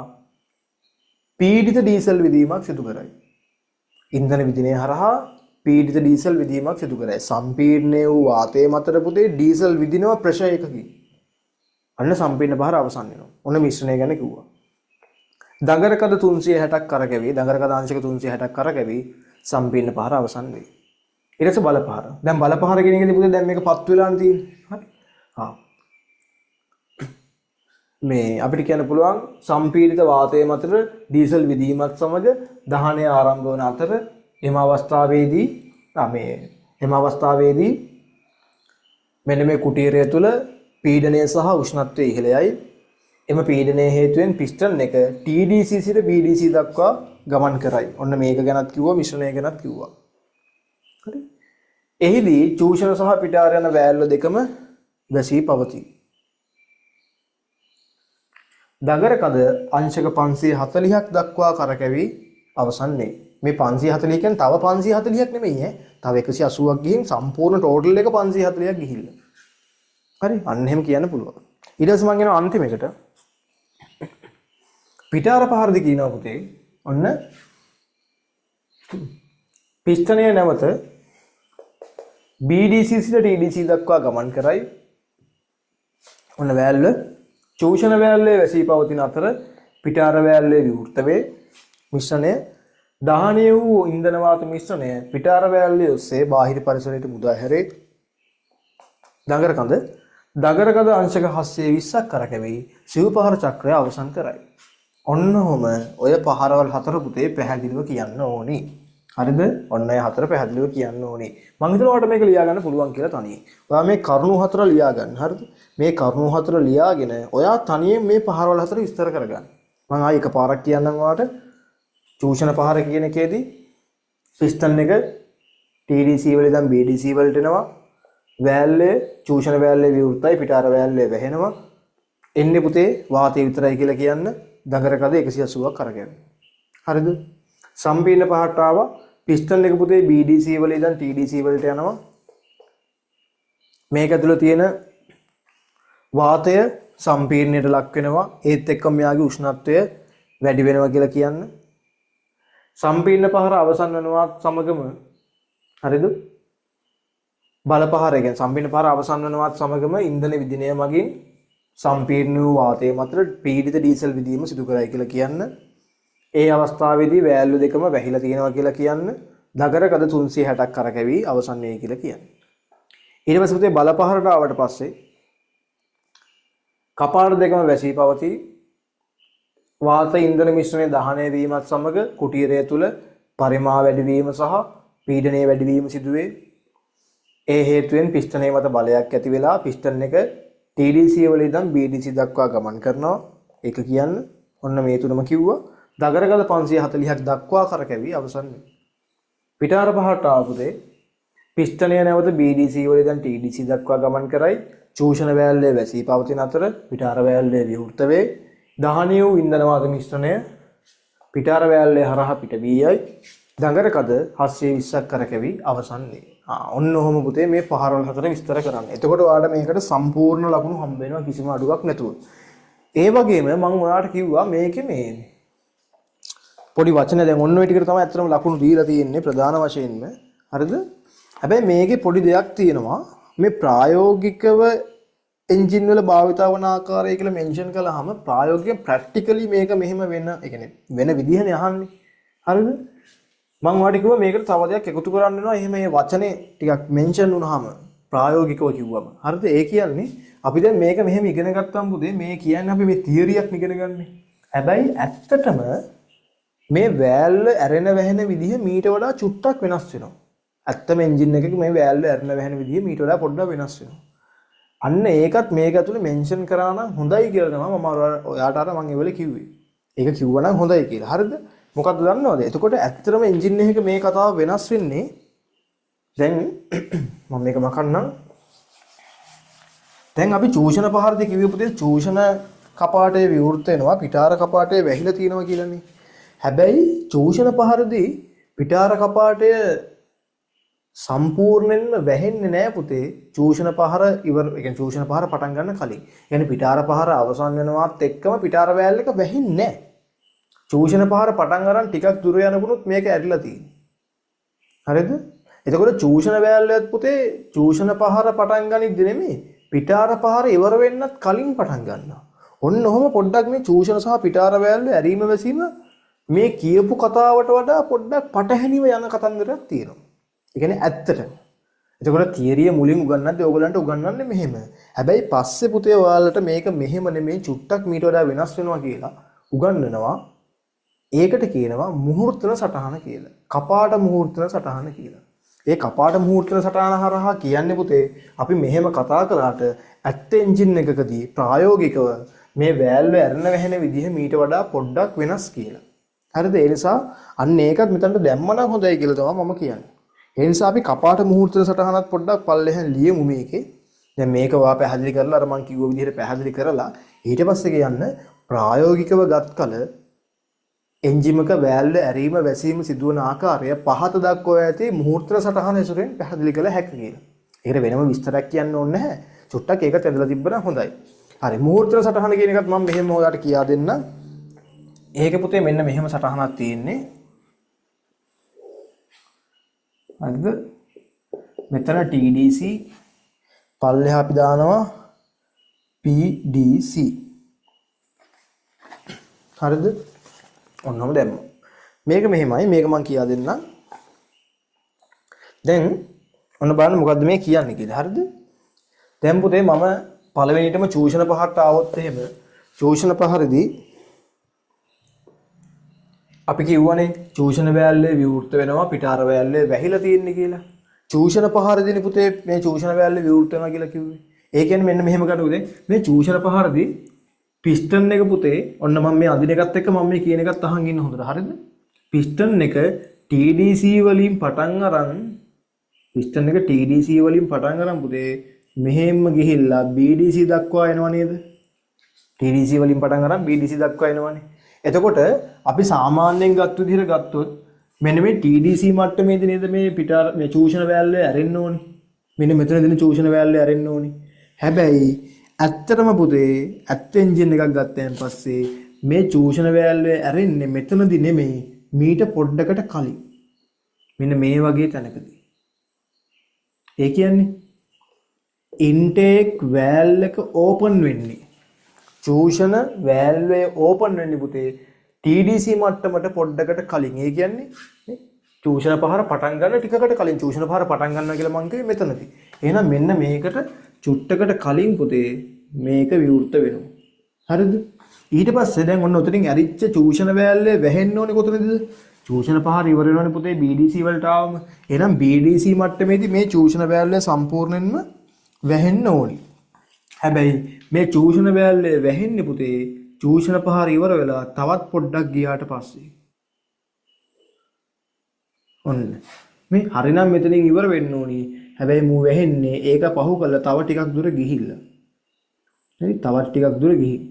පීඩිත ඩීසල් විදීමක් සිදු කරයි. ඉන්ධන විදිනය හරහා පීඩිත ඩීසල් විදීමක් සිදු කරයි. සම්පීඩනය වූ වාතය මතට පුතේ ඩීසල් විදිනවා ප්‍රෙෂර් එකකින්. අන්න සම්පීඩන පහර අවසන් වෙනවා. ඔන්න මිශ්‍රණය ගැන කිව්වා. දඟර කඳ 360ක් කරකැවි, දඟර කඳ අංශක 360ක් කරකැවි සම්පීඩන පහර අවසන් වෙයි. ඊට පස්සේ බල පහර. දැන් බල පහර කියන එකේදී පුතේ දැන් මේක පත් වෙලානේ තියෙන්නේ. හරි. මේ අපිට කියන්න පුළුවන් සම්පීඩිත වාතය මතට ඩීසල් විදීමත් සමග දහනය ආරම්භ වන අතර එම අවස්ථාවේදී මේ එම අවස්ථාවේදී මෙන්න මේ කුටීරය තුල පීඩනය සහ උෂ්ණත්වය ඉහළ යයි. එම පීඩනය හේතුවෙන් පිස්ටන් එක TDC සිට BDC දක්වා ගමන් කරයි. ඔන්න මේක ගැනත් කිව්වා, මිශ්‍රණය ගැනත් කිව්වා. හරි. එහිදී චූෂණ සහ පිටාර යන වෑල්ව දෙකම වැසී පවතී. දගර කඳ අංශක 540ක් දක්වා කරකැවි අවසන් වේ. මේ 540 කියන්නේ තව 540ක් නෙමෙයි ඈ. තව 180ක් ගිහින් සම්පූර්ණ ටෝටල් එක 540ක් ගිහිල්ලා. හරි, අන්න එහෙම කියන්න පුළුවන්. ඊට පස්සේ මං එනවා අන්තිම එකට. පිටාර පහරදි කියනවා පුතේ. ඔන්න පිස්ටනය නැවත BDC සිට TDC දක්වා ගමන් කරයි. ඔන්න වැල්ව චූෂණ වැල්වේ වැසී පවතින අතර පිටාර වැල්වේ විවෘත වේ. මිශ්‍රණය දහනය වූ ඉන්ධන වාත මිශ්‍රණය පිටාර වැල්වේ ඔස්සේ බාහිර පරිසරයට මුදා හැරේ. දඟර කඳ දගර කඳ අංශක 720ක් කරකැවි සිව් පහර චක්‍රය අවසන් කරයි. ඔන්න ඔහොම ඔය පහරවල් හතර පුතේ පැහැදිලිව කියන්න ඕනි. හරිද? ඔන්න ඔය හතර පැහැදිලිව කියන්න ඕනි. මං හිතනවා ඔයාලට මේක ලියා ගන්න පුළුවන් කියලා තනියෙන්. ඔයා මේ කරුණු හතර ලියා ගන්න. හරිද? මේ කරුණු හතර ලියාගෙන ඔයා තනියෙන් මේ පහරවල් හතර විස්තර කරගන්න. මං ආයි එකපාරක් කියන්නම් ඔයාලට. චූෂණ පහර කියන එකේදී පිස්ටන් එක TDC වල ඉඳන් BDC වලට එනවා. වැල්ලේ චූෂණ වැල්ලේ විවෘතයි, පිටාර වැල්ලේ වැහෙනවා. එන්නේ පුතේ වාතය විතරයි කියලා කියන්න. දඟර කද 180ක් කරගෙන. හරිද? සම්පීඩන පහට ආවා. පිස්ටන් එක පුතේ BDC වල ඉඳන් TDC වලට යනවා. මේක ඇතුළේ තියෙන වාතය සම්පීඩනයට ලක් වෙනවා. ඒත් එක්කම මෙයාගේ උෂ්ණත්වය වැඩි වෙනවා කියලා කියන්න. සම්පීඩන පහර අවසන් වෙනවත් සමගම, හරිද? බල පහර කියන්නේ සම්පීඩන පහර අවසන් වෙනවත් සමගම ඉන්ධන විදිනය මගින් සම්පීඩන වූ වාතය මත පීඩිත ඩීසල් විදීම සිදු කරයි කියලා කියන්න. ඒ අවස්ථාවේදී වැල්ව දෙකම වැහිලා තියෙනවා කියලා කියන්න. දගර කද 360ක් කරකැවි අවසන් වේ කියලා කියන්න. ඊට පස්සේ පුතේ බල පහරට ආවට පස්සේ කපාට දෙකම වැසී පවතී. වාත ඉන්ධන මිශ්‍රණය දහනය වීමත් සමග කුටීරය තුල පරිමා වැඩිවීම සහ පීඩනය වැඩිවීම සිදුවේ. ඒ හේතුවෙන් පිස්ටනය මත බලයක් ඇති වෙලා පිස්ටන් එක TDC වල ඉඳන් BDC දක්වා ගමන් කරනවා. ඒක කියන්න. ඔන්න මේ තුනම කිව්වා. දගර කද 540ක් දක්වා කරකැවි අවසන් වේ. පිටාර පහට ආපු දේ පිස්ටනය නැවත BDC වල ඉඳන් TDC දක්වා ගමන් කරයි. චූෂණ වැල්ලේ වැසී පවතින අතර පිටාර වැල්ලේ විවෘත වේ. දහනීය වූ ඉන්ධන වාත මිශ්‍රණය පිටාර වැල්ලේ හරහා පිට වී යයි. දඟර කද 720ක් කරකැවි අවසන් වේ. ඔන්න ඔහොම පුතේ මේ පහරවල් හතර විස්තර කරන්න. එතකොට ඔයාලට මේකට සම්පූර්ණ ලකුණු හම්බ වෙනවා කිසිම අඩුවක් නැතුව. ඒ වගේම මම ඔයාලට කිව්වා මේකේ මේ පොඩි වචන දැන් ඔන්න ඔය ටිකට තමයි ඇත්තටම ලකුණු දීලා තියෙන්නේ ප්‍රධාන වශයෙන්ම. හරිද? හැබැයි මේකේ පොඩි දෙයක් තියෙනවා. මේ ප්‍රායෝගිකව එන්ජින් වල භාවිතා වන ආකාරය කියලා මෙන්ෂන් කළාම ප්‍රායෝගිකව ප්‍රැක්ටිකලි මේක මෙහෙම වෙන, ඒ කියන්නේ වෙන විදිහනේ අහන්නේ. හරිද? මං ඔයාලට කිව්වා මේකට තව දෙයක් එකතු කරන්න වෙනවා. එහෙම මේ වචනේ ටිකක් මෙන්ෂන් වුණාම ප්‍රායෝගිකව කිව්වම. හරිද? ඒ කියන්නේ අපි දැන් මේක මෙහෙම ඉගෙන ගත්තම පුතේ මේ කියන්නේ අපි මේ තියරියක් ඉගෙන ගන්නේ. හැබැයි ඇත්තටම මේ වෑල්ව ඇරෙන වැහෙන විදිහ මීට වඩා චුට්ටක් වෙනස් වෙනවා. ඇත්තම එන්ජින් එකක මේ වෑල්ව ඇරෙන වැහෙන විදිහ මීට වඩා පොඩ්ඩක් වෙනස් වෙනවා. අන්න ඒකත් මේක ඇතුලේ මෙන්ෂන් කරා නම් හොඳයි කියලා තමයි මම ඔයාට අර මං ඒ වෙලේ කිව්වේ. ඒක කිව්වා නම් හොඳයි කියලා. හරිද? මොකද්ද දන්නවද? එතකොට ඇත්තටම එන්ජින් එකක මේ කතාව වෙනස් වෙන්නේ දැන් මම මේක මකන්නම්. දැන් අපි චූෂණ පහරදී කිව්වේ පුතේ චූෂණ කපාටය විවෘත වෙනවා පිටාර කපාටය වැහිලා තියෙනවා කියලානේ. හැබැයි චූෂණ පහරදී පිටාර කපාටය සම්පූර්ණයෙන්ම වැහෙන්නේ නෑ පුතේ. චූෂණ පහර ඉවර, ඒ කියන්නේ චූෂණ පහර පටන් ගන්න කලින්. ඒ කියන්නේ පිටාර පහර අවසන් වෙනවත් එක්කම පිටාර වෑල් එක වැහෙන්නේ නෑ. චූෂණ පහර පටන් අරන් ටිකක් දුර යනකොනුත් මේක ඇරිලා තියෙන්නේ. හරිද? එතකොට චූෂණ වෑල් එකත් පුතේ චූෂණ පහර පටන් ගනිද්දි නෙමෙයි පිටාර පහර ඉවර වෙන්නත් කලින් පටන් ගන්නවා. ඔන්න ඔහොම පොඩ්ඩක් මේ චූෂණ සහ පිටාර වෑල් ඇරීම වැසීම මේ කියපු කතාවට වඩා පොඩ්ඩක් පටහැනිව යන කතන්දරයක් තියෙනවා. ඒ කියන්නේ ඇත්තටම. එතකොට තියරිය මුලින් උගන්වද්දී ඕගොල්ලන්ට උගන්වන්නේ මෙහෙම. හැබැයි පස්සේ පුතේ ඔයාලට මේක මෙහෙම නෙමෙයි චුට්ටක් මීට වඩා වෙනස් වෙනවා කියලා උගන්වනවා. ඒකට කියනවා මුහුර්තන සටහන කියලා. කපාට මුහුර්තන සටහන කියලා. ඒ කපාට මුහුර්තන සටහන හරහා කියන්නේ පුතේ අපි මෙහෙම කතා කරාට ඇත්ත එන්ජින් එකකදී ප්‍රායෝගිකව මේ වෑල්ව ඇරෙන වැහෙන විදිහ මීට වඩා පොඩ්ඩක් වෙනස් කියලා. හරිද? ඒ නිසා අන්න ඒකත් මෙතනට දැම්ම නම් හොඳයි කියලා තමයි මම කියන්නේ. ඒ නිසා අපි කපාට මුහුර්තන සටහනත් පොඩ්ඩක් පල්ලෙහාන් ලියමු මේකේ. දැන් මේක ඔයා පැහැදිලි කරලා අර මං කිව්ව විදිහට පැහැදිලි කරලා ඊට පස්සේ කියන්න ප්‍රායෝගිකව ගත් කල එන්ජිමක වෑල්ව ඇරීම වැසීම සිදුවන ආකාරය පහත දක්වා ඇති මුහුර්තන සටහන ඇසුරෙන් පැහැදිලි කළ හැකිය කියලා. ඒකට වෙනම විස්තරයක් කියන්න ඕනේ නැහැ. චුට්ටක් ඒකත් ඇඳලා තිබ්බනම් හොඳයි. හරි, මුහුර්තන සටහන කියන එකත් මම මෙහෙම ඔයාලට කියා දෙන්නම්. ඒක පුතේ මෙන්න මෙහෙම සටහනක් තියෙන්නේ. හරිද? මෙතන TDC පල්ලෙහා අපි දානවා PDC. හරිද? ඔන්නම දැම්මා. මේක මෙහෙමයි. මේක මං කියා දෙන්නම්. දැන් ඔන්න බලන්න මොකද්ද මේ කියන්නේ කියලා. හරිද? දැන් පුතේ මම පළවෙනිටම චූෂණ පහට ආවොත් එහෙම චූෂණ පහරදී අපි කිව්වනේ චූෂණ වෑල්ලේ විවෘත වෙනවා පිටාර වෑල්ලේ වැහිලා තියෙන්නේ කියලා. චූෂණ පහරදීනේ පුතේ මේ චූෂණ වෑල්ලේ විවෘත වෙනවා කියලා කිව්වේ. ඒ කියන්නේ මෙන්න මෙහෙම ගන්නකො දැන් මේ චූෂණ පහරදී පිස්ටන් එක පුතේ ඔන්න මම මේ අඳින එකත් එක්ක මම මේ කියන එකත් අහන් ඉන්න හොඳට. හරිද? පිස්ටන් එක TDC වලින් පටන් අරන් පිස්ටන් එක TDC වලින් පටන් අරන් පුතේ මෙහෙම්ම ගිහිල්ලා BDC දක්වා එනවා නේද? TDC වලින් පටන් අරන් BDC දක්වා එනවනේ. එතකොට අපි සාමාන්‍යයෙන් ගත්ත විදිහට ගත්තොත් මෙන්න මේ TDC මට්ටමේදී නේද මේ පිටාර මේ චූෂණ වෑල්ව ඇරෙන්න ඕනේ. මෙන්න මෙතනදී චූෂණ වෑල්ව ඇරෙන්න ඕනේ. හැබැයි ඇත්තටම පුතේ ඇත්ත එන්ජින් එකක් ගත්තයන් පස්සේ මේ චූෂණ වෑල්ව ඇරෙන්නේ මෙතනදී නෙමෙයි මීට පොඩ්ඩකට කලින්. මෙන්න මේ වගේ තැනකදී. ඒ කියන්නේ ඉන්ටේක් වෑල් එක ඕපන් වෙන්නේ චූෂණ වෑල්වේ ඕපන් වෙන්නේ පුතේ TDC මට්ටමට පොඩ්ඩකට කලින්. ඒ කියන්නේ මේ චූෂණ පහර පටන් ගන්න ටිකකට කලින් චූෂණ පහර පටන් ගන්නවා කියලා මං කිව්වේ මෙතනදී. එහෙනම් මෙන්න මේකට චුට්ටකට කලින් පුතේ මේක විවෘත වෙනවා. හරිද? ඊට පස්සේ දැන් ඔන්න ඔතනින් ඇරිච්ච චූෂණ වෑල්වේ වැහෙන්න ඕනේ කොතනදද? චූෂණ පහර ඉවර වෙනවනේ පුතේ BDC වලට ආවම. එහෙනම් BDC මට්ටමේදී මේ චූෂණ වෑල්වේ සම්පූර්ණයෙන්ම වැහෙන්න ඕනි. හැබැයි මේ චූෂණ වෑල්වේ වැහෙන්නේ පුතේ චූෂණ පහර ඉවර වෙලා තවත් පොඩ්ඩක් ගියාට පස්සේ. ඔන්න මේ හරිනම් මෙතනින් ඉවර වෙන්න ඕනි. හැබැයි මූ වැහෙන්නේ ඒක පහු කරලා තව ටිකක් දුර ගිහිල්ලා. හරි, තවත් ටිකක් දුර ගිහින්.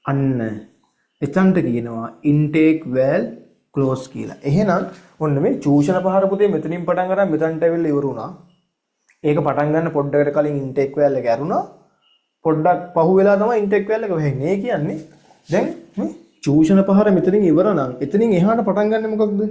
අන්න එතනට කියනවා ඉන්ටේක් වෑල් ක්ලෝස් කියලා. එහෙනම් ඔන්න මේ චූෂණ පහර පුතේ මෙතනින් පටන් අරන් මෙතනට ඇවිල්ලා ඉවර වුණා. ඒක පටන් ගන්න පොඩ්ඩකට කලින් ඉන්ටේක් වෑල් එක ඇරුණා. පොඩ්ඩක් පහු වෙලා තමයි ඉන්ටේක් වෑල් එක වැහෙන්නේ. ඒ කියන්නේ දැන් මේ චූෂණ පහර මෙතනින් ඉවර නම් එතනින් එහාට පටන් ගන්නෙ මොකක්ද?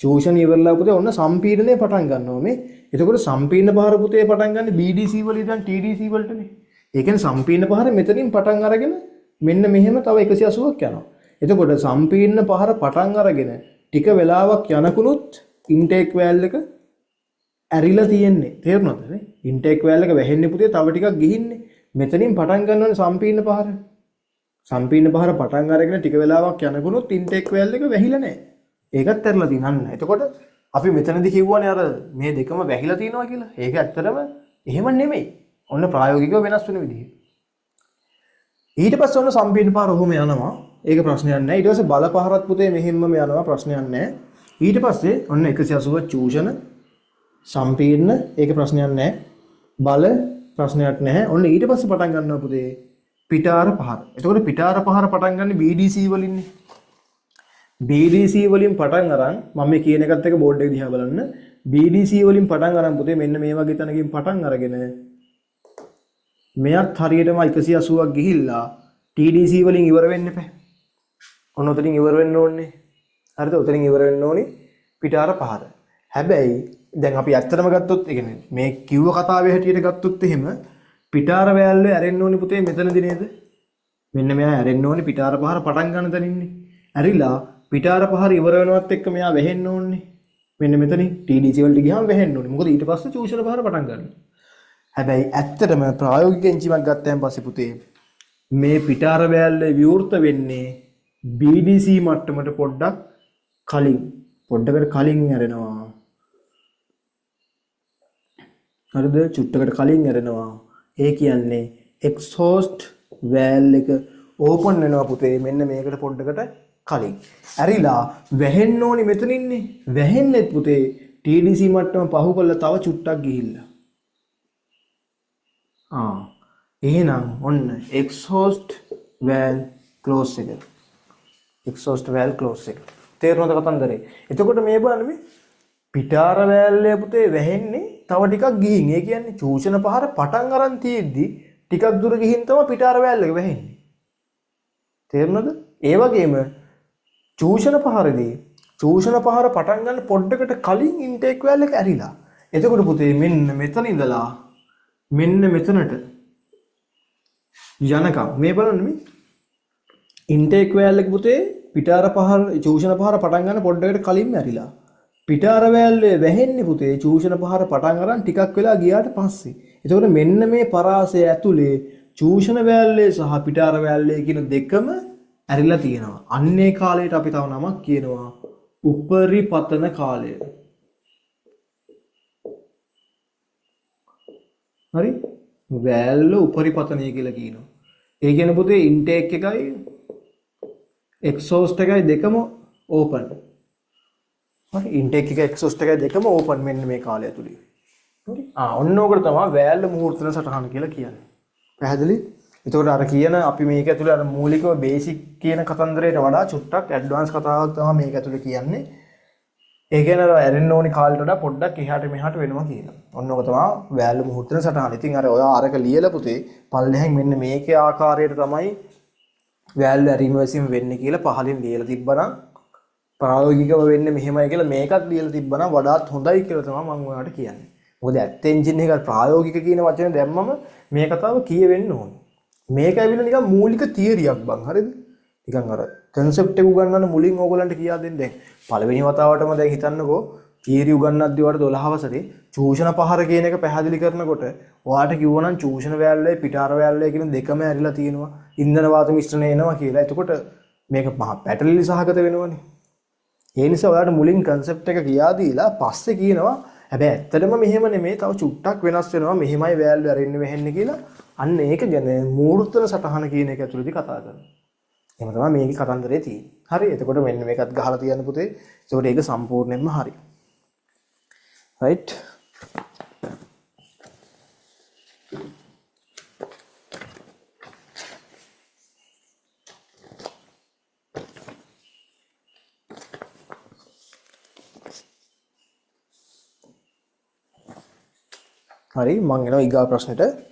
චූෂණ ඉවරලා පුතේ ඔන්න සම්පීඩනය පටන් ගන්නවා මේ. එතකොට සම්පීඩන පහර පුතේ පටන් ගන්නේ BDC වල ඉඳන් TDC වලටනේ. ඒ කියන්නේ සම්පීඩන පහර මෙතනින් පටන් අරගෙන මෙන්න මෙහෙම තව 180ක් යනවා. එතකොට සම්පීඩන පහර පටන් අරගෙන ටික වෙලාවක් යනකුණුත් ඉන්ටේක් වෑල් එක ඇරිලා තියෙන්නේ. තේරුණාද නේ? ඉන්ටේක් වෑල් එක වැහෙන්නේ පුතේ තව ටිකක් ගිහින්නේ. මෙතනින් පටන් ගන්නවනේ සම්පීඩන පහර. සම්පීඩන පහර පටන් අරගෙන ටික වෙලාවක් යනකුණුත් ඉන්ටේක් වෑල් එක වැහිලා නැහැ. ඒකත් ඇරලා තියෙන. අන්න. එතකොට අපි මෙතනදි කිව්වනේ අර මේ දෙකම වැහිලා තියෙනවා කියලා. ඒක ඇත්තටම එහෙම නෙමෙයි. ඔන්න ප්‍රායෝගිකව වෙනස් වෙන විදිහ. ඊට පස්සේ ඔන්න සම්පීඩන පහර ඔහොම යනවා. ඒක ප්‍රශ්නයක් නෑ. ඊට පස්සේ බල පහරත් පුතේ මෙහෙම්මම යනවා ප්‍රශ්නයක් නෑ. ඊට පස්සේ ඔන්න 180 චූෂණ සම්පීඩන ඒක ප්‍රශ්නයක් නෑ. බල ප්‍රශ්නයක් නැහැ. ඔන්න ඊට පස්සේ පටන් ගන්නවා පුතේ පිටාර පහර. එතකොට පිටාර පහර පටන් ගන්නේ BDC වලින්නේ. BDC වලින් පටන් අරන් මම මේ කියන එකත් එක්ක බෝඩ් එක දිහා බලන්න. BDC වලින් පටන් අරන් පුතේ මෙන්න මේ වගේ තැනකින් පටන් අරගෙන මෙයත් හරියටම 180ක් ගිහිල්ලා TDC වලින් ඉවර වෙන්න එපා. ඔන්න ඔතනින් ඉවර වෙන්න ඕනේ. හරිද? ඔතනින් ඉවර වෙන්න ඕනේ පිටාර පහර. හැබැයි දැන් අපි ඇත්තටම ගත්තොත් ඒ කියන්නේ මේ කිව්ව කතාවේ හැටියට ගත්තොත් එහෙම පිටාර වෑල්ව ඇරෙන්න ඕනේ පුතේ මෙතනදී නේද? මෙන්න මෙයා ඇරෙන්න ඕනේ පිටාර පහර පටන් ගන්න තැනින්නේ. ඇරිලා පිටාර පහර ඉවර වෙනවත් එක්ක මෙයා වැහෙන්න ඕනේ. මෙන්න මෙතනින් TDC වලට ගියාම වැහෙන්න ඕනේ. මොකද ඊට පස්සේ චූෂණ පහර පටන් ගන්නවා. හැබැයි ඇත්තටම ප්‍රායෝගික එන්ජිමක් ගත්තයන් පස්සේ පුතේ මේ පිටාර වෑල්ල විවෘත වෙන්නේ BDC මට්ටමට පොඩ්ඩක් කලින්, පොඩ්ඩකට කලින් ඇරෙනවා. හරිද? චුට්ටකට කලින් ඇරෙනවා. ඒ කියන්නේ එක්සෝස්ට් වෑල් එක ඕපන් වෙනවා පුතේ මෙන්න මේකට පොඩ්ඩකට කලින්. ඇරිලා වැහෙන්න ඕනි මෙතනින්නේ. වැහෙන්නෙත් පුතේ TDC මට්ටම පහු කරලා තව චුට්ටක් ගිහිල්ලා. එහෙනම් ඔන්න එක්සෝස්ට් වෑල් ක්ලෝස් එක. එක්සෝස්ට් වෑල් ක්ලෝස් එක. තේරුණාද කතන්දරේ? එතකොට මේ බලන්න මේ පිටාර වෑල් එක පුතේ වැහෙන්නේ තව ටිකක් ගිහින්. ඒ කියන්නේ චූෂණ පහර පටන් අරන් තියෙද්දි ටිකක් දුර ගිහින් තමයි පිටාර වෑල් එක වැහෙන්නේ. තේරුණාද? ඒ වගේම චූෂණ පහරදී චූෂණ පහර පටන් ගන්න පොඩ්ඩකට කලින් ඉන්ටේක් වෑල් එක ඇරිලා. එතකොට පුතේ මෙන්න මෙතන ඉඳලා මෙන්න මෙතනට යනකම් මේ බලන්න මේ ඉන්ටේක් වෑල් එක පුතේ පිටාර පහර චූෂණ පහර පටන් ගන්න පොඩ්ඩකට කලින්ම ඇරිලා. පිටාර වෑල් එක වැහෙන්නේ පුතේ චූෂණ පහර පටන් අරන් ටිකක් වෙලා ගියාට පස්සේ. එතකොට මෙන්න මේ පරාසය ඇතුලේ චූෂණ වෑල් එක සහ පිටාර වෑල් එක කියන දෙකම ඇරිලා තියෙනවා. අන්න ඒ කාලයට අපි තව නමක් කියනවා උපරිපතන කාලය. හරි? වෑල් උපරිපතනය කියලා කියනවා. ඒ කියන්නේ පුතේ ඉන්ටේක් එකයි එක්සෝස්ට් එකයි දෙකම ඕපන්. හරි, ඉන්ටේක් එක එක්සෝස්ට් එකයි දෙකම ඕපන් මෙන්න මේ කාලය ඇතුලේ. හරි? ඔන්න ඕකට තමයි වෑල් මුහූර්තන සටහන කියලා කියන්නේ. පැහැදිලි? එතකොට අර කියන අපි මේක ඇතුලේ අර මූලිකව බේසික් කියන කතන්දරයට වඩා චුට්ටක් ඇඩ්වාන්ස් කතාවක් තමයි මේක ඇතුලේ කියන්නේ. ඒ කියන්නේ අර ඇරෙන්න ඕනි කාලයට වඩා පොඩ්ඩක් එහාට මෙහාට වෙනවා කියලා. ඔන්න ඕක තමයි වෑල් මුහූර්තන සටහන. ඉතින් අර ඔයා අරක ලියලා පුතේ පල්ලෙහෙන් මෙන්න මේකේ ආකාරයට තමයි වෑල් ඇරීම වැසීම වෙන්නේ කියලා පහලින් ලියලා තිබ්බනම් ප්‍රායෝගිකව වෙන්නේ මෙහෙමයි කියලා මේකත් ලියලා තිබ්බනම් වඩාත් හොඳයි කියලා තමයි මම ඔයාලට කියන්නේ. මොකද ඇත්ත එන්ජින් එක ප්‍රායෝගික කියන වචනේ දැම්මම මේ කතාව කියවෙන්න ඕනේ. මේක ඇවිල්ලා නිකන් මූලික තියරියක් බං, හරිද? නිකන් අර කන්සෙප්ට් එක උගන්වන්න මුලින් ඕගොල්ලන්ට කියා දෙන්න. දැන් පළවෙනි වතාවටම දැන් හිතන්නකෝ තියරි උගන්වද්දි ඔයාලට 12 වසරේ චූෂණ පහර කියන එක පැහැදිලි කරනකොට ඔයාට කිව්වනම් චූෂණ වෑල්ලයි පිටාර වෑල්ලයි කියන දෙකම ඇරිලා තියෙනවා, ඉන්ධන වාත මිශ්‍රණය එනවා කියලා. එතකොට මේක මහා පැටලිලි සහගත වෙනවනේ. ඒ නිසා ඔයාලට මුලින් කන්සෙප්ට් එක කියා දීලා පස්සේ කියනවා හැබැයි ඇත්තටම මෙහෙම නෙමෙයි, තව චුට්ටක් වෙනස් වෙනවා, මෙහෙමයි වෑල්ලු ඇරෙන්නේ වැහෙන්නේ කියලා. අන්න ඒක ගැන මූර්තන සටහන කියන එක ඇතුළතදී කතා කරනවා. එහෙම තමයි මේකේ කතන්දරේ තියෙන්නේ. හරි, එතකොට මෙන්න මේකත් ගහලා තියන්න පුතේ. එතකොට ඒක සම්පූර්ණයෙන්ම හරි. රයිට්. හරි, මං එනවා ඊගා ප්‍රශ්නෙට.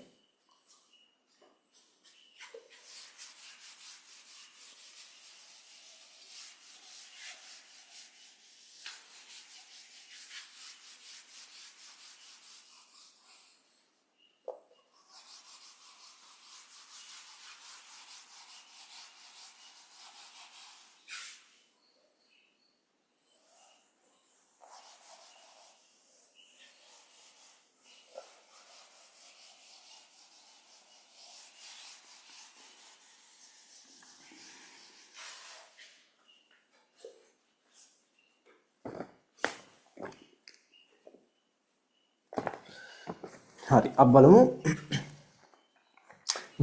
හරි, අපි බලමු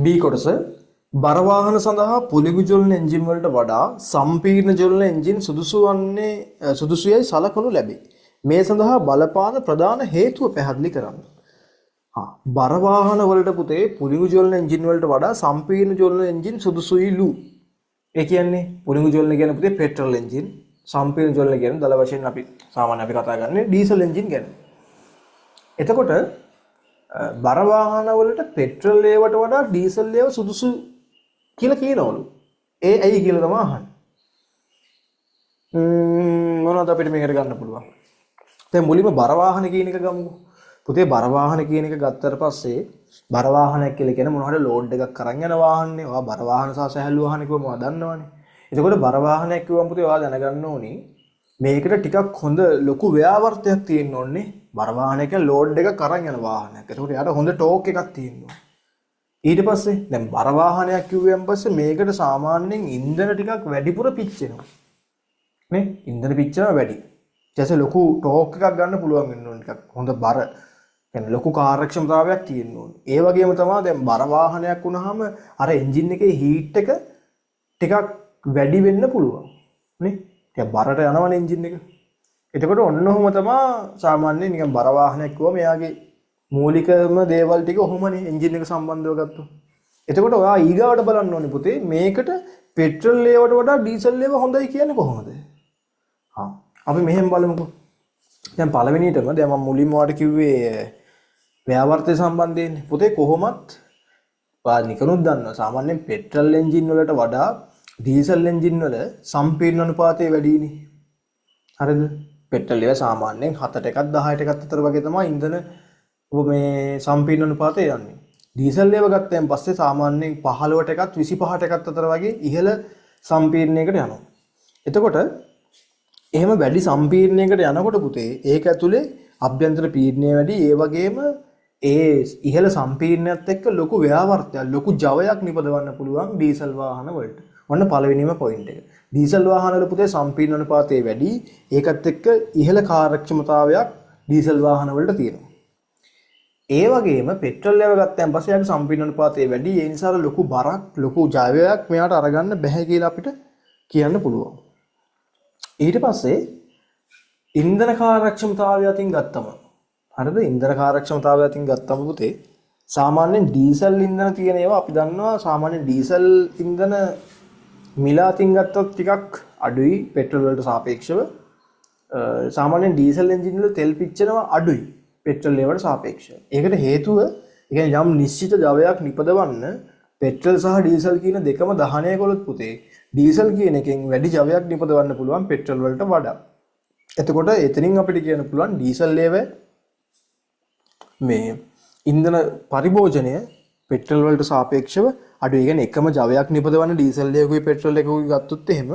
B කොටස. බර වාහන සඳහා පොලිගු ජොලන එන්ජින් වලට වඩා සම්පීර්ණ ජොලන එන්ජින් සුදුසුයයි සලකනු ලැබේ. මේ සඳහා බලපාන ප්‍රධාන හේතුව පැහැදිලි කරන්න. බර වාහන වලට පුතේ පොලිගු ජොලන එන්ජින් වලට වඩා සම්පීර්ණ ජොලන එන්ජින් සුදුසුයිලු. ඒ කියන්නේ පොලිගු ජොලන කියන්නේ පුතේ පෙට්‍රල් එන්ජින්, සම්පීර්ණ ජොලන කියන්නේ දල වශයෙන් අපි සාමාන්‍ය අපි කතා කරන්නේ ඩීසල් එන්ජින් ගැන. එතකොට බර වාහන වලට පෙට්‍රල් ඒවට වඩා ඩීසල් ඒවා සුදුසු කියලා කියනවලු. ඒ ඇයි කියලා තමයි අහන්නේ. මොනවද අපිට මේකට ගන්න පුළුවන්? දැන් මුලින්ම බර වාහන කියන එක ගමුකෝ. පුතේ බර වාහන කියන එක ගත්තට පස්සේ බර වාහනයක් කියලා කියන්නේ මොන හරි ලෝඩ් එකක් අරන් යන වාහනනේ. ඔයා බර වාහන සහ සැහැල්ලු වාහන කිව්වම ඔයා දන්නවනේ. එතකොට බර වාහනයක් කිව්වම පුතේ ඔයා දැනගන්න ඕනි මේකට ටිකක් හොඳ ලොකු ව්‍යාවර්තයක් තියෙන්න ඕනේ. බර වාහනයක ලෝඩ් එකක් අරන් යන වාහනයක්. එතකොට එයාට හොඳ ටෝක් එකක් තියෙන්න ඕනේ. ඊට පස්සේ දැන් බර වාහනයක් කිව්වන් පස්සේ මේකට සාමාන්‍යයෙන් ඉන්ධන ටිකක් වැඩිපුර පිච්චෙනවා. නේ? ඉන්ධන පිච්චෙනවා වැඩි. ඊට පස්සේ ලොකු ටෝක් එකක් ගන්න පුළුවන් වෙන්න ඕනේ ටිකක් හොඳ බර. يعني ලොකු කාර්යක්ෂමතාවයක් තියෙන්න ඕනේ. ඒ වගේම තමයි දැන් බර වාහනයක් වුණාම අර එන්ජින් එකේ හීට් එක ටිකක් වැඩි වෙන්න පුළුවන්. නේ? ටිකක් බරට යනවනේ එන්ජින් එක. එතකොට ඔන්න ඔහොම තමයි සාමාන්‍යයෙන් නිකන් බර වාහනයක් කිව්වම එයාගේ මූලිකම දේවල් ටික ඔහොමනේ එන්ජින් එක සම්බන්ධව ගත්තොත්. එතකොට ඔයා ඊගාවට බලන්න ඕනේ පුතේ මේකට පෙට්‍රල් ඒවට වඩා ඩීසල් ඒවා හොඳයි කියන්නේ කොහොමද? හා අපි මෙහෙම බලමුකෝ. දැන් පළවෙනියටම දැන් මම මුලින්ම ඔයාලට කිව්වේ ව්‍යාවර්තය සම්බන්ධයෙන් පුතේ කොහොමත් ඔයා නිකනුත් දන්නවා සාමාන්‍යයෙන් පෙට්‍රල් එන්ජින් වලට වඩා ඩීසල් එන්ජින් වල සම්පීඩන අනුපාතය වැඩිනේ. හරිද? පෙට්‍රල් ඒවා සාමාන්‍යයෙන් 7ට එකක් 10ට එකක් අතර වගේ තමයි ඉන්ධන ඔබ මේ සම්පීඩන අනුපාතය යන්නේ. ඩීසල් ඒවා ගත්තයින් පස්සේ සාමාන්‍යයෙන් 15ට එකත් 25ට එකත් අතර වගේ ඉහළ සම්පීඩනයකට යනවා. එතකොට එහෙම වැඩි සම්පීඩනයකට යනකොට පුතේ ඒක ඇතුලේ අභ්‍යන්තර පීඩනය වැඩි, ඒ වගේම ඒ ඉහළ සම්පීඩනයත් එක්ක ලොකු ව්‍යාවර්තයක් ලොකු ජවයක් නිපදවන්න පුළුවන් ඩීසල් වාහන වලට. ඔන්න පළවෙනිම පොයින්ට් එක. ඩීසල් වාහන වල පුතේ සම්පීඩන අනුපාතය වැඩි, ඒකත් එක්ක ඉහළ කාර්යක්ෂමතාවයක් ඩීසල් වාහන වලට තියෙනවා. ඒ වගේම පෙට්‍රල් ඒවා ගත්තයන් පස්සේ යාගේ සම්පීඩන අනුපාතය වැඩි, ඒ නිසා ලොකු බරක් ලොකු ජවයක් මෙයාට අරගන්න බැහැ කියලා අපිට කියන්න පුළුවන්. ඊට පස්සේ ඉන්ධන කාර්යක්ෂමතාවය අතින් ගත්තම, හරිද? ඉන්ධන කාර්යක්ෂමතාවය අතින් ගත්තම පුතේ සාමාන්‍යයෙන් ඩීසල් ඉන්ධන තියෙන ඒවා අපි දන්නවා සාමාන්‍යයෙන් ඩීසල් ඉන්ධන මිල අතින් ගත්තොත් ටිකක් අඩුයි පෙට්‍රල් වලට සාපේක්ෂව. සාමාන්‍යයෙන් ඩීසල් එන්ජින් වල තෙල් පිච්චෙනවා අඩුයි පෙට්‍රල් ඒවට සාපේක්ෂව. ඒකට හේතුව ඒ කියන්නේ යම් නිශ්චිත ජවයක් නිපදවන්න පෙට්‍රල් සහ ඩීසල් කියන දෙකම දහනය කළොත් පුතේ ඩීසල් කියන එකෙන් වැඩි ජවයක් නිපදවන්න පුළුවන් පෙට්‍රල් වලට වඩා. එතකොට එතනින් අපිට කියන්න පුළුවන් ඩීසල් ඒවා මේ ඉන්ධන පරිභෝජනය පෙට්‍රල් වලට සාපේක්ෂව අඩුයි. ඒ කියන්නේ එකම ජවයක් නිපදවන්න ඩීසල් එකකුයි පෙට්‍රල් එකකුයි ගත්තොත් එහෙම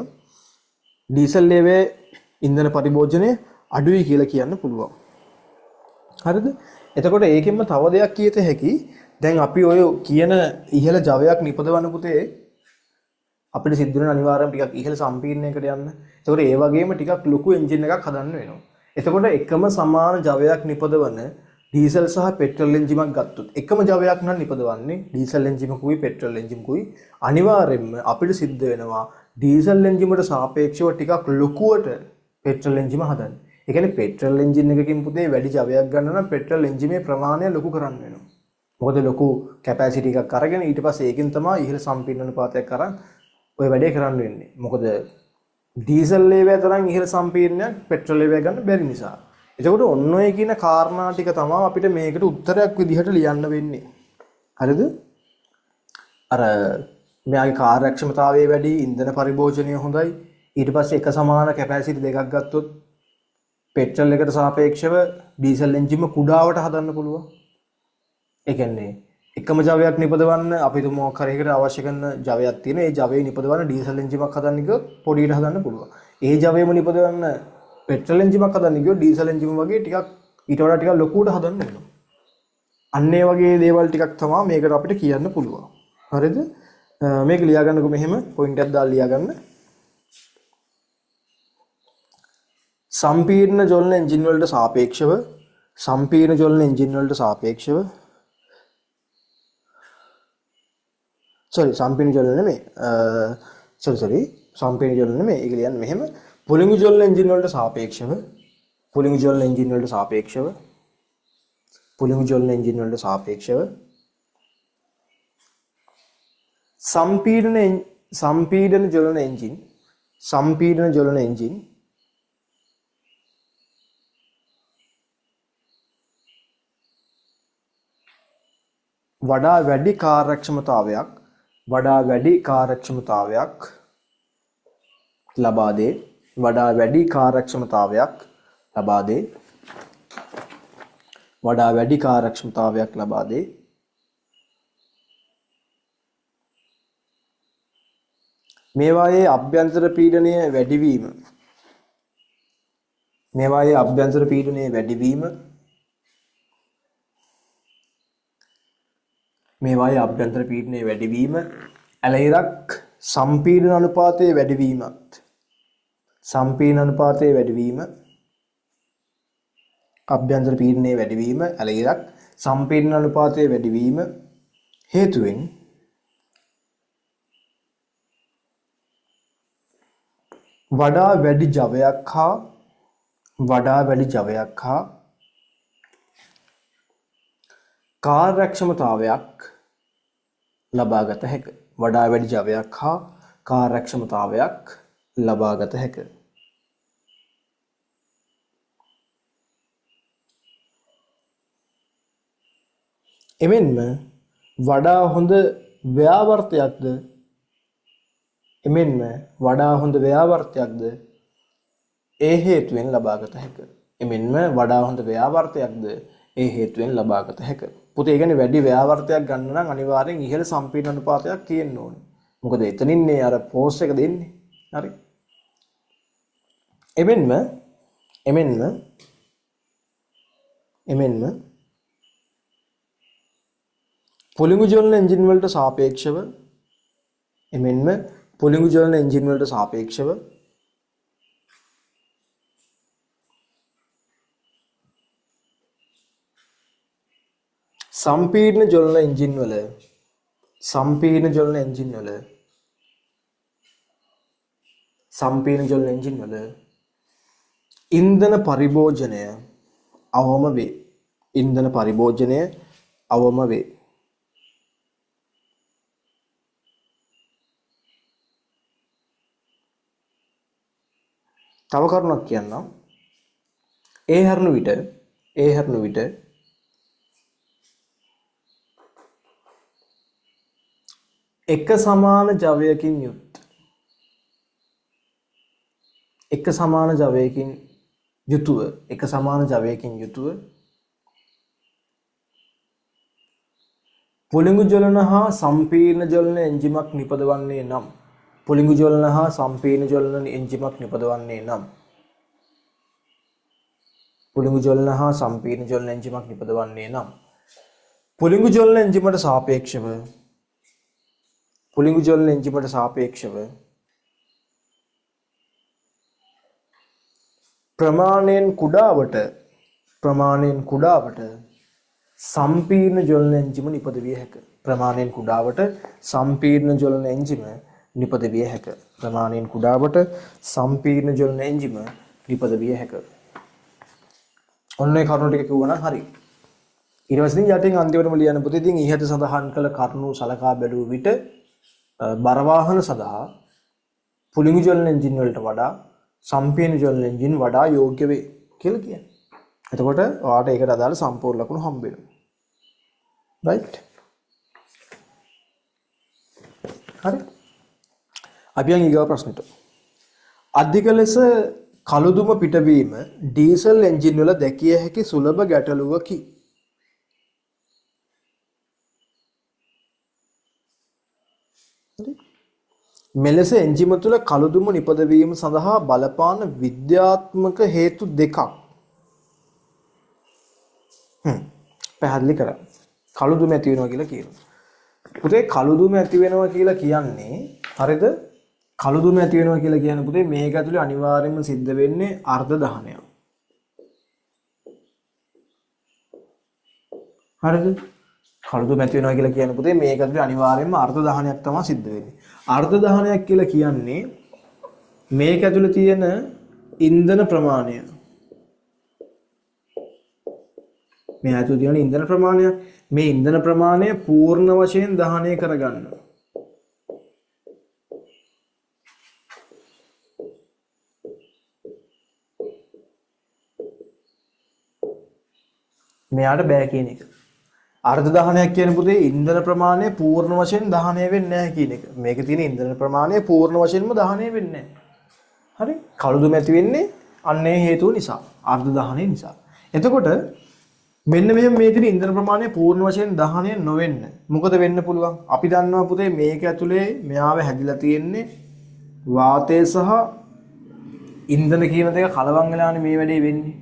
ඩීසල් ඒවේ ඉන්ධන පරිභෝජනය අඩුයි කියලා කියන්න පුළුවන්. හරිද? එතකොට ඒකෙන්ම තව දෙයක් කියත හැකි. දැන් අපි ඔය කියන ඉහළ ජවයක් නිපදවන්න පුතේ අපිට සිද්ධ වෙන අනිවාර්යයෙන්ම ටිකක් ඉහළ සම්පීඩනයකට යන්න. එතකොට ඒ වගේම ටිකක් ලොකු එන්ජින් එකක් හදන්න වෙනවා. එතකොට එකම සමාන ජවයක් නිපදවන ඩීසල් සහ පෙට්‍රල් එන්ජිමක් ගත්තොත් එකම ජවයක් නම් නිපදවන්නේ ඩීසල් එන්ජිමකුයි පෙට්‍රල් එන්ජිමකුයි අනිවාර්යයෙන්ම අපිට සිද්ධ වෙනවා ඩීසල් එන්ජිමට සාපේක්ෂව ටිකක් ලොකුවට පෙට්‍රල් එන්ජිම හදන්න. ඒ කියන්නේ පෙට්‍රල් එන්ජින් එකකින් පුතේ වැඩි ජවයක් ගන්න නම් පෙට්‍රල් එන්ජිමේ ප්‍රමාණය ලොකු කරන්න වෙනවා. මොකද ලොකු කැපැසිටි එකක් අරගෙන ඊට පස්සේ ඒකෙන් තමයි ඉහළ සම්පීඩන අනුපාතයක් අරන් ඔය වැඩේ කරන්න වෙන්නේ. මොකද ඩීසල් ඒවා තරම් ඉහළ සම්පීඩනයක් පෙට්‍රල් ඒවා ගන්න බැරි නිසා. එතකොට ඔන්න ඔය කියන කාරණා ටික තමයි අපිට මේකට උත්තරයක් විදිහට ලියන්න වෙන්නේ. හරිද? අර මෙයාගේ කාර්යක්ෂමතාවය වැඩි, ඉන්ධන පරිභෝජනය හොඳයි. ඊට පස්සේ එක සමාන කැපැසිටි දෙකක් ගත්තොත් පෙට්‍රල් එකට සාපේක්ෂව ඩීසල් එන්ජින්ම කුඩාවට හදන්න පුළුවන්. ඒ කියන්නේ එකම ජවයක් නිපදවන්න අපි තුමු මොකක් හරි එකකට අවශ්‍ය කරන ජවයක් තියෙන. ඒ ජවය නිපදවන්න ඩීසල් එන්ජිමක් හදන්න ගියොත් පොඩියට හදන්න පුළුවන්. ඒ ජවයම නිපදවන්න පෙට්‍රල් එන්ජිමක් හදන්න ගියොත් ඩීසල් එන්ජිම වගේ ටිකක් ඊට වඩා ටිකක් ලොකුවට හදන්න වෙනවා. අන්න ඒ වගේ දේවල් ටිකක් තමයි මේකට අපිට කියන්න පුළුවන්. හරිද? මේක ලියාගන්නකො මෙහෙම පොයින්ට් එකක් දාලා ලියාගන්න. සම්පීඩන ජොලන එන්ජින් වලට සාපේක්ෂව සම්පීඩන ජොලන එන්ජින් වලට සාපේක්ෂව සෝරි සම්පීඩන ජොලන නෙමෙයි සෝරි සම්පීඩන ජොලන නෙමෙයි ඒක ලියන්න මෙහෙම පුලිඟු ජොලන එන්ජින් වලට සාපේක්ෂව පුලිඟු ජොලන එන්ජින් වලට සාපේක්ෂව පුලිඟු ජොලන එන්ජින් වලට සාපේක්ෂව සම්පීඩන ජොලන එන්ජින් සම්පීඩන ජොලන එන්ජින් වඩා වැඩි කාර්යක්ෂමතාවයක් වඩා වැඩි කාර්යක්ෂමතාවයක් ලබා දේ වඩා වැඩි කාර්යක්ෂමතාවයක් ලබා දේ වඩා වැඩි කාර්යක්ෂමතාවයක් ලබා දේ මේවායේ අභ්‍යන්තර පීඩනය වැඩිවීම මේවායේ අභ්‍යන්තර පීඩනයේ වැඩිවීම, මේවායේ අභ්‍යන්තර පීඩනයේ වැඩිවීම, ඇලයිරක් සම්පීඩන අනුපාතයේ වැඩිවීමත්, සම්පීඩන අනුපාතයේ වැඩිවීම, අභ්‍යන්තර පීඩනයේ වැඩිවීම, ඇලයිරක් සම්පීඩන අනුපාතයේ වැඩිවීම හේතුවෙන් වඩා වැඩි ජවයක් හා වඩා වැඩි ජවයක් හා කාර්යක්ෂමතාවයක් ලබාගත හැක. වඩා වැඩි ජවයක් හා කාර්යක්ෂමතාවයක් ලබාගත හැක. එමෙන්ම වඩා හොඳ ව්‍යාවර්තයක්ද, එමෙන්ම වඩා හොඳ ව්‍යාවර්තයක්ද ඒ හේතුවෙන් ලබාගත හැක. එමෙන්ම වඩා හොඳ ව්‍යාවර්තයක්ද ඒ හේතුවෙන් ලබාගත හැක. පුතේ, ඒ කියන්නේ වැඩි ව්‍යාවර්තයක් ගන්න නම් අනිවාර්යෙන් ඉහළ සම්පීඩන අනුපාතයක් තියෙන්න ඕනේ. මොකද එතනින්නේ අර ෆෝස් එක දෙන්නේ. හරි. එමෙන්ම එමෙන්ම එමෙන්ම පොලිඟු ජ්වලන එන්ජින් වලට සාපේක්ෂව, එමෙන්ම පොලිඟු ජ්වලන එන්ජින් වලට සාපේක්ෂව සම්පීඩන ජ්වලන එන්ජින් වල, සම්පීඩන ජ්වලන එන්ජින් වල, සම්පීඩන ජ්වලන එන්ජින් වල ඉන්ධන පරිභෝජනය අවම වේ. ඉන්ධන පරිභෝජනය අවම වේ. තව කරුණක් කියන්නම්. ඒ හැරුණු විට, ඒ හැරුණු විට එක සමාන ජවයකින් යුත්, එක සමාන ජවයකින් යුතුව, එක සමාන ජවයකින් යුතුව පොලිඟු ජ්වලන හා සම්පීර්ණ ජ්වලන එන්ජිමක් නිපදවන්නේ නම්, පොලිඟු ජ්වලන හා සම්පීර්ණ ජ්වලන එන්ජිමක් නිපදවන්නේ නම්, පොලිඟු ජ්වලන හා සම්පීර්ණ ජ්වලන එන්ජිමක් නිපදවන්නේ නම් පොලිඟු ජ්වලන එන්ජිමට සාපේක්ෂව, පොලිඟු ජ්වලන එන්ජිමට සාපේක්ෂව ප්‍රමාණයෙන් කුඩාවට, ප්‍රමාණයෙන් කුඩාවට සම්පීර්ණ ජ්වලන එන්ජිම නිපදවිය හැක. ප්‍රමාණයෙන් කුඩාවට සම්පීර්ණ ජ්වලන එන්ජිම නිපදවිය හැක. ප්‍රමාණයෙන් කුඩාවට සම්පීර්ණ ජ්වලන එන්ජිම නිපදවිය හැක. ඔන්න ඒ කරුණු ටික කිව්වනම් හරි. ඊට පස්සේ ඉතින් යටින් අන්තිමටම ලියන්න පුතේ, ඉතින් ඉහත සඳහන් කළ කරුණු සලකා බැලුව විට බර වාහන සඳහා පුලිඟු ජ්වලන එන්ජින් වලට වඩා සම්පීර්ණ ජ්වලන එන්ජින් වඩා යෝග්‍ය වේ කියලා කියන්නේ. එතකොට ඔයාට ඒකට අදාළ සම්පූර්ණ ලකුණු හම්බ වෙනවා. රයිට්. හරි. අපි යන් ඊගාව ප්‍රශ්නෙට. අධික ලෙස කළුදුම පිටවීම ඩීසල් එන්ජින් වල දැකිය හැකි සුලභ ගැටලුවකි. හරි. මෙලෙස එන්ජිම තුළ කළුදුම නිපදවීම සඳහා බලපාන විද්‍යාත්මක හේතු දෙකක් පැහැදිලි කරන්න. කළුදුම ඇති වෙනවා කියලා කියනවා. පුතේ කළුදුම ඇති වෙනවා කියලා කියන්නේ හරිද? කළුදුම ඇති වෙනවා කියලා කියන්නේ පුතේ මේක ඇතුලේ අනිවාර්යයෙන්ම සිද්ධ වෙන්නේ අර්ධ දහනයක්. හරිද? කළුදුම ඇති වෙනවා කියලා කියන්නේ පුතේ මේක ඇතුලේ අනිවාර්යයෙන්ම අර්ධ දහනයක් තමයි සිද්ධ වෙන්නේ. අර්ධ දහනයක් කියලා කියන්නේ මේක ඇතුලේ තියෙන ඉන්ධන ප්‍රමාණය. මේ ඇතුලේ තියෙන ඉන්ධන ප්‍රමාණය, මේ ඉන්ධන ප්‍රමාණය පූර්ණ වශයෙන් දහනය කරගන්න. මෙයාට බෑ කියන එක. අර්ධ දහනයක් කියන පුතේ ඉන්ධන ප්‍රමාණය පූර්ණ වශයෙන් දහනය වෙන්නේ නැහැ කියන එක. මේක තියෙන ඉන්ධන ප්‍රමාණය පූර්ණ වශයෙන්ම දහනය වෙන්නේ නැහැ. හරි? කළුදුම ඇති වෙන්නේ අන්න ඒ හේතුව නිසා. අර්ධ දහනය නිසා. එතකොට මෙන්න මෙහෙම මේ තියෙන ඉන්ධන ප්‍රමාණය පූර්ණ වශයෙන් දහනය නොවෙන්න මොකද වෙන්න පුළුවන්? අපි දන්නවා පුතේ මේක ඇතුලේ මෙයාව හැදිලා තියෙන්නේ වාතය සහ ඉන්ධන කියන දෙක කලවම් වෙලානේ මේ වැඩේ වෙන්නේ.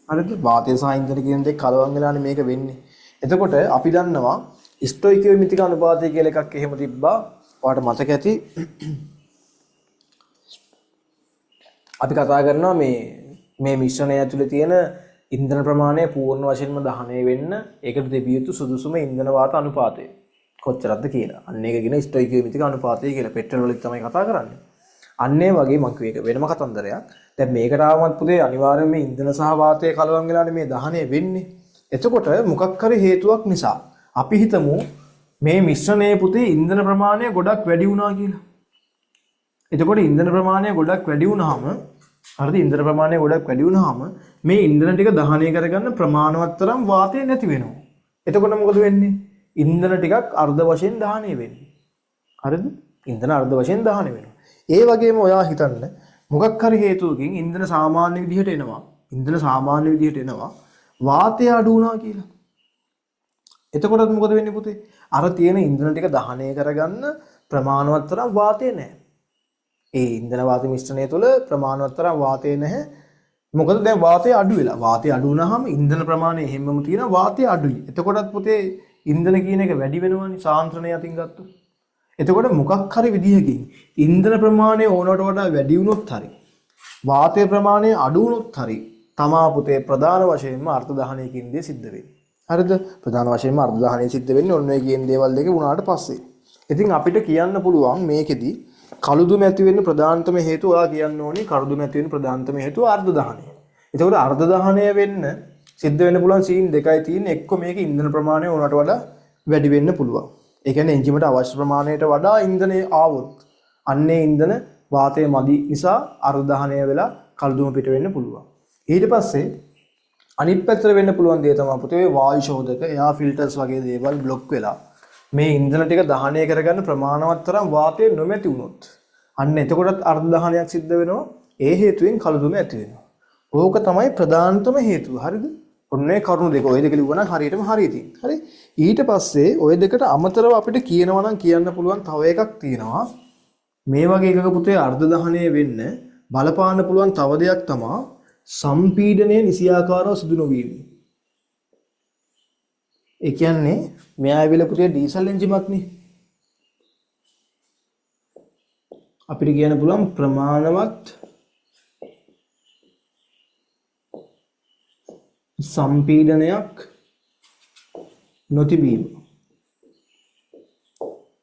හරිද? වාතය සහ ඉන්ධන කියන දෙක කලවම් වෙලානේ මේක වෙන්නේ. එතකොට අපි දන්නවා ස්ටොයිකියෝමෙට්‍රික අනුපාතය කියලා එකක් එහෙම තිබ්බා. ඔයාලට මතක ඇති අපි කතා කරනවා මේ මිශ්‍රණය ඇතුලේ තියෙන ඉන්ධන ප්‍රමාණය පූර්ණ වශයෙන්ම දහනය වෙන්න ඒකට තිබිය යුතු සුදුසුම ඉන්ධන වාත අනුපාතය කොච්චරක්ද කියලා. අන්න ඒක කියන ස්ටොයිකියෝමෙට්‍රික අනුපාතය කියලා පෙට්‍රල් වලින් තමයි කතා කරන්නේ. අන්න ඒ වගේ මං කිව්ව එක වෙනම කතන්දරයක්. දැන් මේකට ආවමත් පුතේ අනිවාර්යයෙන්ම මේ ඉන්ධන සහ වාතය කලවම් වෙලානේ මේ දහනය වෙන්නේ. එතකොට මොකක් හරි හේතුවක් නිසා අපි හිතමු මේ මිශ්‍රණයේ පුතේ ඉන්ධන ප්‍රමාණය ගොඩක් වැඩි වුණා කියලා. එතකොට ඉන්ධන ප්‍රමාණය ගොඩක් වැඩි වුණාම හරිද? ඉන්ධන ප්‍රමාණය ගොඩක් වැඩි වුණාම මේ ඉන්ධන ටික දහනය කරගන්න ප්‍රමාණවත් තරම් වාතය නැති වෙනවා. එතකොට මොකද වෙන්නේ? ඉන්ධන ටිකක් අර්ධ වශයෙන් දහනය වෙන්නේ. හරිද? ඉන්ධන අර්ධ වශයෙන් දහනය වෙනවා. ඒ වගේම ඔයා හිතන්න මොකක් හරි හේතුවකින් ඉන්ධන සාමාන්‍ය විදිහට එනවා. ඉන්ධන සාමාන්‍ය විදිහට එනවා. වාතය අඩු වුණා කියලා. එතකොටත් මොකද වෙන්නේ පුතේ? අර තියෙන ඉන්ධන ටික දහනය කරගන්න ප්‍රමාණවත් තරම් වාතය නැහැ. ඒ ඉන්ධන වාත මිශ්‍රණය තුළ ප්‍රමාණවත් තරම් වාතය නැහැ. මොකද දැන් වාතය අඩු වෙලා. වාතය අඩු වුණාම ඉන්ධන ප්‍රමාණය එහෙම්මම තියෙනවා වාතය අඩුයි. එතකොටත් පුතේ ඉන්ධන කියන එක වැඩි වෙනවනේ සාන්ද්‍රණය අතින් ගත්තොත්. එතකොට මොකක් හරි විදිහකින් ඉන්ධන ප්‍රමාණය ඕනවට වඩා වැඩි වුණොත් හරි වාතය ප්‍රමාණය අඩු වුණොත් හරි තමා පුතේ ප්‍රධාන වශයෙන්ම අර්ධ දහනය කියන දේ සිද්ධ වෙන්නේ. හරිද? ප්‍රධාන වශයෙන්ම අර්ධ දහනය සිද්ධ වෙන්නේ ඔන්න ඔය කියන දේවල් දෙක වුණාට පස්සේ. ඉතින් අපිට කියන්න පුළුවන් මේකෙදි කළුදුම ඇති වෙන්න ප්‍රධානතම හේතුව ඔයා කියන්න ඕනේ කළුදුම ඇති වෙන්න ප්‍රධානතම හේතුව අර්ධ දහනය. එතකොට අර්ධ දහනය වෙන්න සිද්ධ වෙන්න පුළුවන් සීන් දෙකයි තියෙන්නේ. එක්ක මේක ඉන්ධන ප්‍රමාණය ඕනට වඩා වැඩි වෙන්න පුළුවන්. ඒ කියන්නේ එන්ජිමට අවශ්‍ය ප්‍රමාණයට වඩා ඉන්ධනය ආවොත් අන්නේ ඉන්ධන වාතය මදි නිසා අර්ධ දහනය වෙලා කළුදුම පිට වෙන්න පුළුවන්. ඊට පස්සේ අනිත් පැත්තට වෙන්න පුළුවන් දේ තමයි පුතේ ඔය වායු ශෝධක, එයා ෆිල්ටර්ස් වගේ දේවල් බ්ලොක් වෙලා මේ ඉන්ධන ටික දහනය කරගන්න ප්‍රමාණවත් තරම් වාතය නොමැති වුණොත් අන්න එතකොටත් අර්ධ දහනයක් සිද්ධ වෙනවා. ඒ හේතුවෙන් කළුදුම ඇති වෙනවා. ඕක තමයි ප්‍රධානතම හේතුව. හරිද? ඔන්න ඒ කරුණු දෙක ඔය දෙක ලිව්වා නම් හරියටම හරි ඉතින්. හරි? ඊට පස්සේ ඔය දෙකට අමතරව අපිට කියනවා නම් කියන්න පුළුවන් තව එකක් තියෙනවා. මේ වගේ එකක පුතේ අර්ධ දහනය වෙන්න බලපාන්න පුළුවන් තව දෙයක් තමා සම්පීඩනය නිසියාකාරව සිදු නොවීම. ඒ කියන්නේ මෙයා ඇවිල්ලා පුතේ ඩීසල් එන්ජිමක් නේ. අපිට කියන්න පුළුවන් ප්‍රමාණවත් සම්පීඩනයක් නොතිබීම.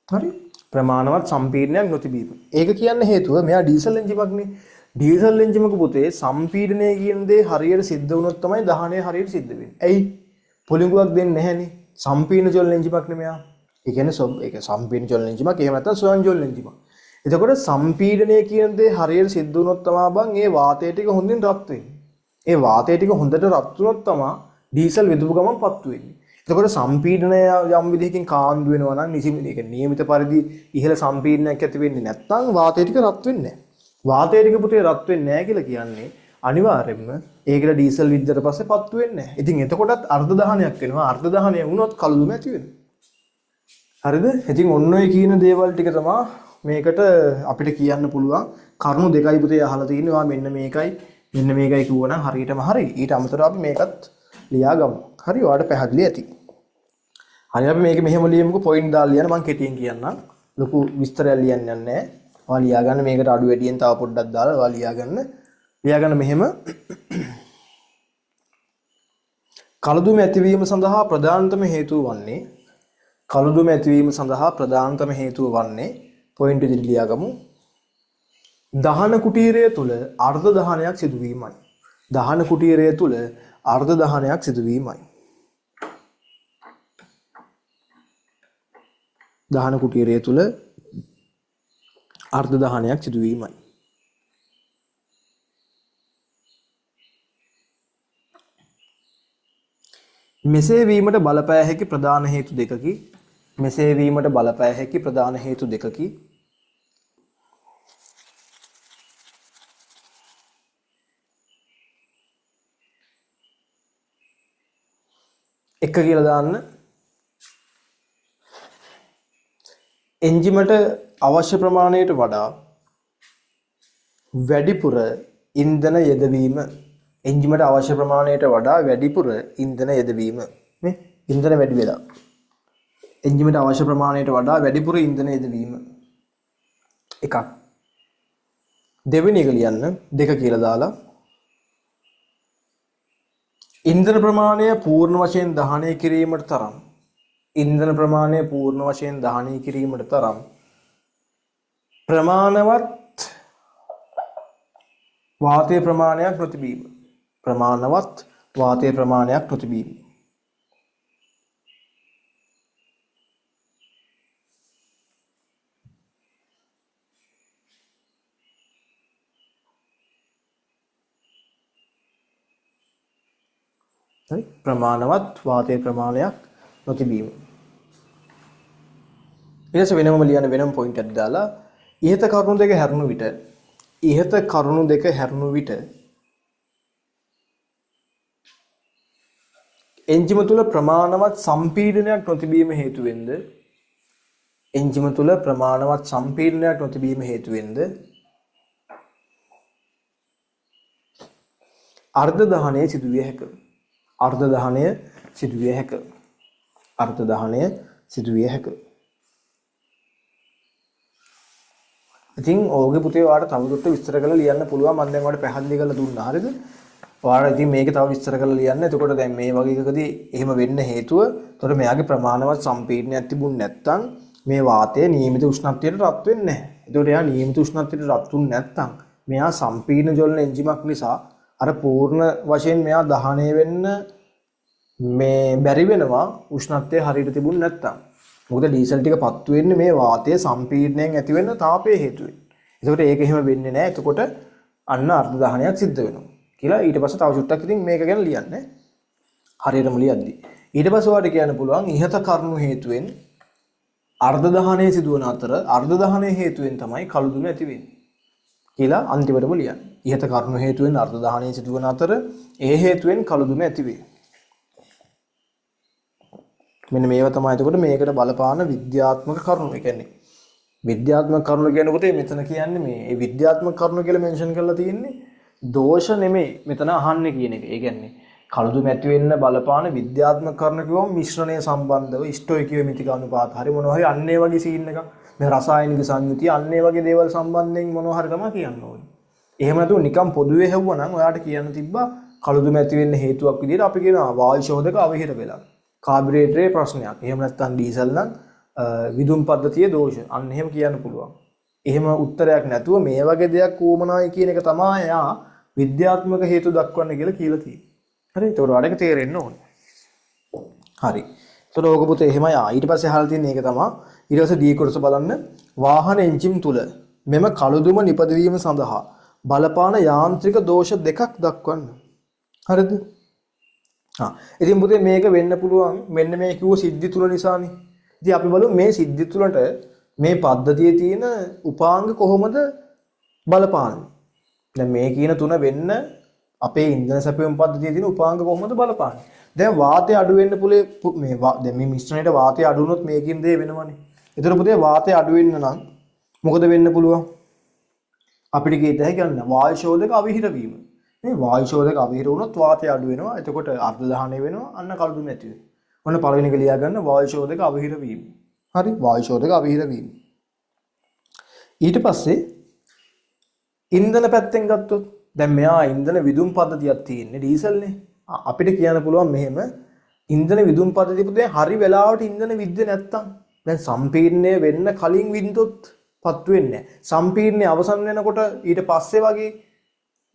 හරි? ප්‍රමාණවත් සම්පීඩනයක් නොතිබීම. ඒක කියන්න හේතුව මෙයා ඩීසල් එන්ජිමක් නේ. ඩීසල් එන්ජිමක පුතේ සම්පීඩනය කියන දේ හරියට සිද්ධ වුණොත් තමයි දහනය හරියට සිද්ධ වෙන්නේ. ඇයි? පොලිඟුවක් දෙන්නේ නැහැනේ. සම්පීඩන ජොල් එන්ජිමක් නේ මෙයා. ඒ කියන්නේ ඒක සම්පීඩන ජොල් එන්ජිමක්, එහෙම නැත්නම් ස්වයං ජොල් එන්ජිමක්. එතකොට සම්පීඩනය කියන දේ හරියට සිද්ධ වුණොත් තමයි බං ඒ වාතය ටික හොඳින් රත් වෙන්නේ. ඒ වාතය ටික හොඳට රත් වුණොත් තමයි ඩීසල් වෙදපු ගමන් පත්තු වෙන්නේ. එතකොට සම්පීඩනය යම් විදිහකින් කාන්දු වෙනවා නම් නිසි ඒ කියන්නේ නියමිත පරිදි ඉහළ සම්පීඩනයක් ඇති වෙන්නේ නැත්නම් වාතය ටික රත් වෙන්නේ නැහැ. වාතය ටික පුතේ රත් වෙන්නේ නැහැ කියලා කියන්නේ අනිවාර්යයෙන්ම ඒකට ඩීසල් විද්දට පස්සේ පත්තු වෙන්නේ නැහැ. ඉතින් එතකොටත් අර්ධ දහනයක් වෙනවා. අර්ධ දහනය වුණොත් කළුදුම ඇති වෙනවා. හරිද? ඉතින් ඔන්න ඔය කියන දේවල් ටික තමයි මේකට අපිට කියන්න පුළුවන් කරුණු දෙකයි පුතේ අහලා තියෙන්නේ. ඔයා මෙන්න මේකයි මෙන්න මේකයි කිව්වනම් හරියටම හරි. ඊට අමතරව අපි මේකත් ලියා ගමු. හරි, ඔයාලට පැහැදිලි ඇති. හරි, අපි මේක මෙහෙම ලියමුකෝ. පොයින්ට් දාලා ලියන්න මං කෙටියෙන් කියන්නම්. ලොකු විස්තරයක් ලියන්න යන්නේ නැහැ. ඔයා ලියා ගන්න මේකට අඩු වැඩියෙන් තව පොඩ්ඩක් දාලා ඔයා ලියා ගන්න. ලියා ගන්න මෙහෙම. කළුදුම ඇතිවීම සඳහා ප්‍රධානතම හේතුව වන්නේ කළුදුම ඇතිවීම සඳහා ප්‍රධානතම හේතුව වන්නේ පොයින්ට් විදිහට ලියාගමු. දහන කුටීරය තුල අර්ධ දහනයක් සිදුවීමයි. දහන කුටීරය තුල අර්ධ දහනයක් සිදුවීමයි. දහන කුටීරය තුල අර්ධ දහනයක් සිදුවීමයි. මෙසේ වීමට බලපෑ හැකි ප්‍රධාන හේතු දෙකකි. මෙසේ වීමට බලපෑ හැකි ප්‍රධාන හේතු දෙකකි. එක කියලා දාන්න. එන්ජිමට අවශ්‍ය ප්‍රමාණයට වඩා වැඩිපුර ඉන්ධන යෙදවීම. එන්ජිමට අවශ්‍ය ප්‍රමාණයට වඩා වැඩිපුර ඉන්ධන යෙදවීම. මේ ඉන්ධන වැඩි වෙලා. එන්ජිමට අවශ්‍ය ප්‍රමාණයට වඩා වැඩිපුර ඉන්ධන යෙදවීම. එකක්. දෙවෙනි එක ලියන්න දෙක කියලා දාලා ඉන්ධන ප්‍රමාණය පූර්ණ වශයෙන් දහනය කිරීමට තරම් ඉන්ධන ප්‍රමාණය පූර්ණ වශයෙන් දහනය කිරීමට තරම් ප්‍රමාණවත් වාතය ප්‍රමාණයක් නොතිබීම. ප්‍රමාණවත් වාතය ප්‍රමාණයක් නොතිබීම. හරි, ප්‍රමාණවත් වාතය ප්‍රමාණයක් නොතිබීම. ඊට පස්සේ වෙනමම ලියන්න වෙනම පොයින්ට් එකක් දාලා ඉහත කරුණු දෙක හැරුණු විට ඉහත කරුණු දෙක හැරුණු විට එන්ජිම තුල ප්‍රමාණවත් සම්පීඩනයක් නොතිබීම හේතුවෙන්ද එන්ජිම තුල ප්‍රමාණවත් සම්පීඩනයක් නොතිබීම හේතුවෙන්ද අර්ධ දහනය සිදුවිය හැක. අර්ධ දහනය සිදුවිය හැක. අර්ධ දහනය සිදුවිය හැක. ඉතින් ඕගේ පුතේ ඔයාලට තවදුරටත් විස්තර කරලා ලියන්න පුළුවන්. මම දැන් ඔයාලට පැහැදිලි කරලා දුන්නා. හරිද? ඔයාලා ඉතින් මේක තව විස්තර කරලා ලියන්න. එතකොට දැන් මේ වගේ එකකදී එහෙම වෙන්න හේතුව එතකොට මෙයාගේ ප්‍රමාණවත් සම්පීඩනයක් තිබුණ නැත්නම් මේ වාතය නියමිත උෂ්ණත්වයට රත් වෙන්නේ නැහැ. එතකොට එයා නියමිත උෂ්ණත්වයට රත් වුනේ නැත්නම් මෙයා සම්පීඩන ජොලන එන්ජිමක් නිසා අර පූර්ණ වශයෙන් මෙයා දහනය වෙන්න මේ බැරි වෙනවා උෂ්ණත්වය හරියට තිබුණ නැත්නම්. මොකද ඩීසල් ටික පත්තු වෙන්නේ මේ වාතය සම්පීඩනයෙන් ඇති වෙන තාපය හේතුවෙන්. එතකොට ඒක එහෙම වෙන්නේ නැහැ. එතකොට අන්න අර්ධ දහනයක් සිද්ධ වෙනවා කියලා ඊට පස්සේ තව චුට්ටක් ඉතින් මේක ගැන ලියන්න. හරියටම ලියද්දි. ඊට පස්සේ ඔයාලට කියන්න පුළුවන් ඉහත කරුණු හේතුවෙන් අර්ධ දහනය සිදුවන අතර අර්ධ දහනය හේතුවෙන් තමයි කළු දුම ඇති වෙන්නේ කියලා අන්තිමටම ලියන්න. ඉහත කරුණු හේතුවෙන් අර්ධ දහනය සිදුවන අතර ඒ හේතුවෙන් කළු දුම ඇති වේ. මෙන්න මේවා තමයි එතකොට මේකට බලපාන විද්‍යාත්මක කරුණු. ඒ කියන්නේ විද්‍යාත්මක කරුණු කියනකොට මෙතන කියන්නේ මේ ඒ විද්‍යාත්මක කරුණු කියලා මෙන්ෂන් කරලා තියෙන්නේ දෝෂ නෙමෙයි මෙතන අහන්නේ කියන එක. ඒ කියන්නේ කළුදුම ඇති වෙන්න බලපාන විද්‍යාත්මක කරුණු කිව්වම මිශ්‍රණය සම්බන්ධව ස්ටොයිකියෝමෙට්‍රික් අනුපාත හරි මොනවා හරි අන්න ඒ වගේ සීන් එකක්. මේ රසායනික සංයුතිය අන්න ඒ වගේ දේවල් සම්බන්ධයෙන් මොනවා හරි තමයි කියන්න ඕනේ. එහෙම නැතුව නිකන් පොදුවේ හෙව්වා නම් ඔයාට කියන්න තිබ්බා කළුදුම ඇති වෙන්න හේතුවක් විදිහට අපි කියනවා වායු ශෝධක අවහිර වෙලා. කාබිරේටරේ ප්‍රශ්නයක්. එහෙම නැත්නම් ඩීසල් නම් විදුම් පද්ධතියේ දෝෂ. අන්න එහෙම කියන්න පුළුවන්. එහෙම උත්තරයක් නැතුව මේ වගේ දෙයක් උවමනායි කියන එක තමයි එයා විද්‍යාත්මක හේතු දක්වන්න කියලා කියලා තියෙන්නේ. හරි. ඒතකොට ඔයාලට ඒක තේරෙන්න ඕනේ. හරි. ඒතකොට ඕක පුතේ එහෙමයි. ඊට පස්සේ අහලා තියෙන එක තමයි. ඊට පස්සේ ඩී කොටස බලන්න. වාහන එන්ජිම් තුල මෙම කළුදුම නිපදවීම සඳහා බලපාන යාන්ත්‍රික දෝෂ දෙකක් දක්වන්න. හරිද? ඉතින් පුතේ මේක වෙන්න පුළුවන් මෙන්න මේ කිව්ව සිද්ධි තුන නිසානේ. ඉතින් අපි බලමු මේ සිද්ධි තුනට මේ පද්ධතියේ තියෙන උපාංග කොහොමද බලපාන්නේ. දැන් මේ කියන තුන වෙන්න අපේ ඉන්ධන සැපයුම් පද්ධතියේ තියෙන උපාංග කොහොමද බලපාන්නේ. දැන් වාතය අඩු වෙන්න පුලේ මේ දැන් මේ මිශ්‍රණයට වාතය අඩු වුණොත් මේකින් දේ වෙනවනේ. ඒතර පුතේ වාතය අඩු වෙන්න නම් මොකද වෙන්න පුළුවන්? අපිට කීත හැකි අන්න වායු ශෝධක අවිහිර වීම. මේ වායු ශෝධක අවිහිර වුණොත් වාතය අඩු වෙනවා. එතකොට අර්ධ දහනය වෙනවා. අන්න කළුදුම ඇති වෙනවා. ඔන්න පළවෙනි එක ලියා ගන්න වායු ශෝධක අවිහිර වීම. හරි, වායු ශෝධක අවිහිර වීම. ඊට පස්සේ ඉන්ධන පැත්තෙන් ගත්තොත් දැන් මෙයා ඉන්ධන විදුම් පද්ධතියක් තියෙන්නේ ඩීසල්නේ. අපිට කියන්න පුළුවන් මෙහෙම ඉන්ධන විදුම් පද්ධතිය පුතේ හරි වෙලාවට ඉන්ධන විද්ද නැත්තම් දැන් සම්පීඩනය වෙන්න කලින් වින්දොත් පත්තු වෙන්නේ නැහැ. සම්පීඩනය අවසන් වෙනකොට ඊට පස්සේ වගේ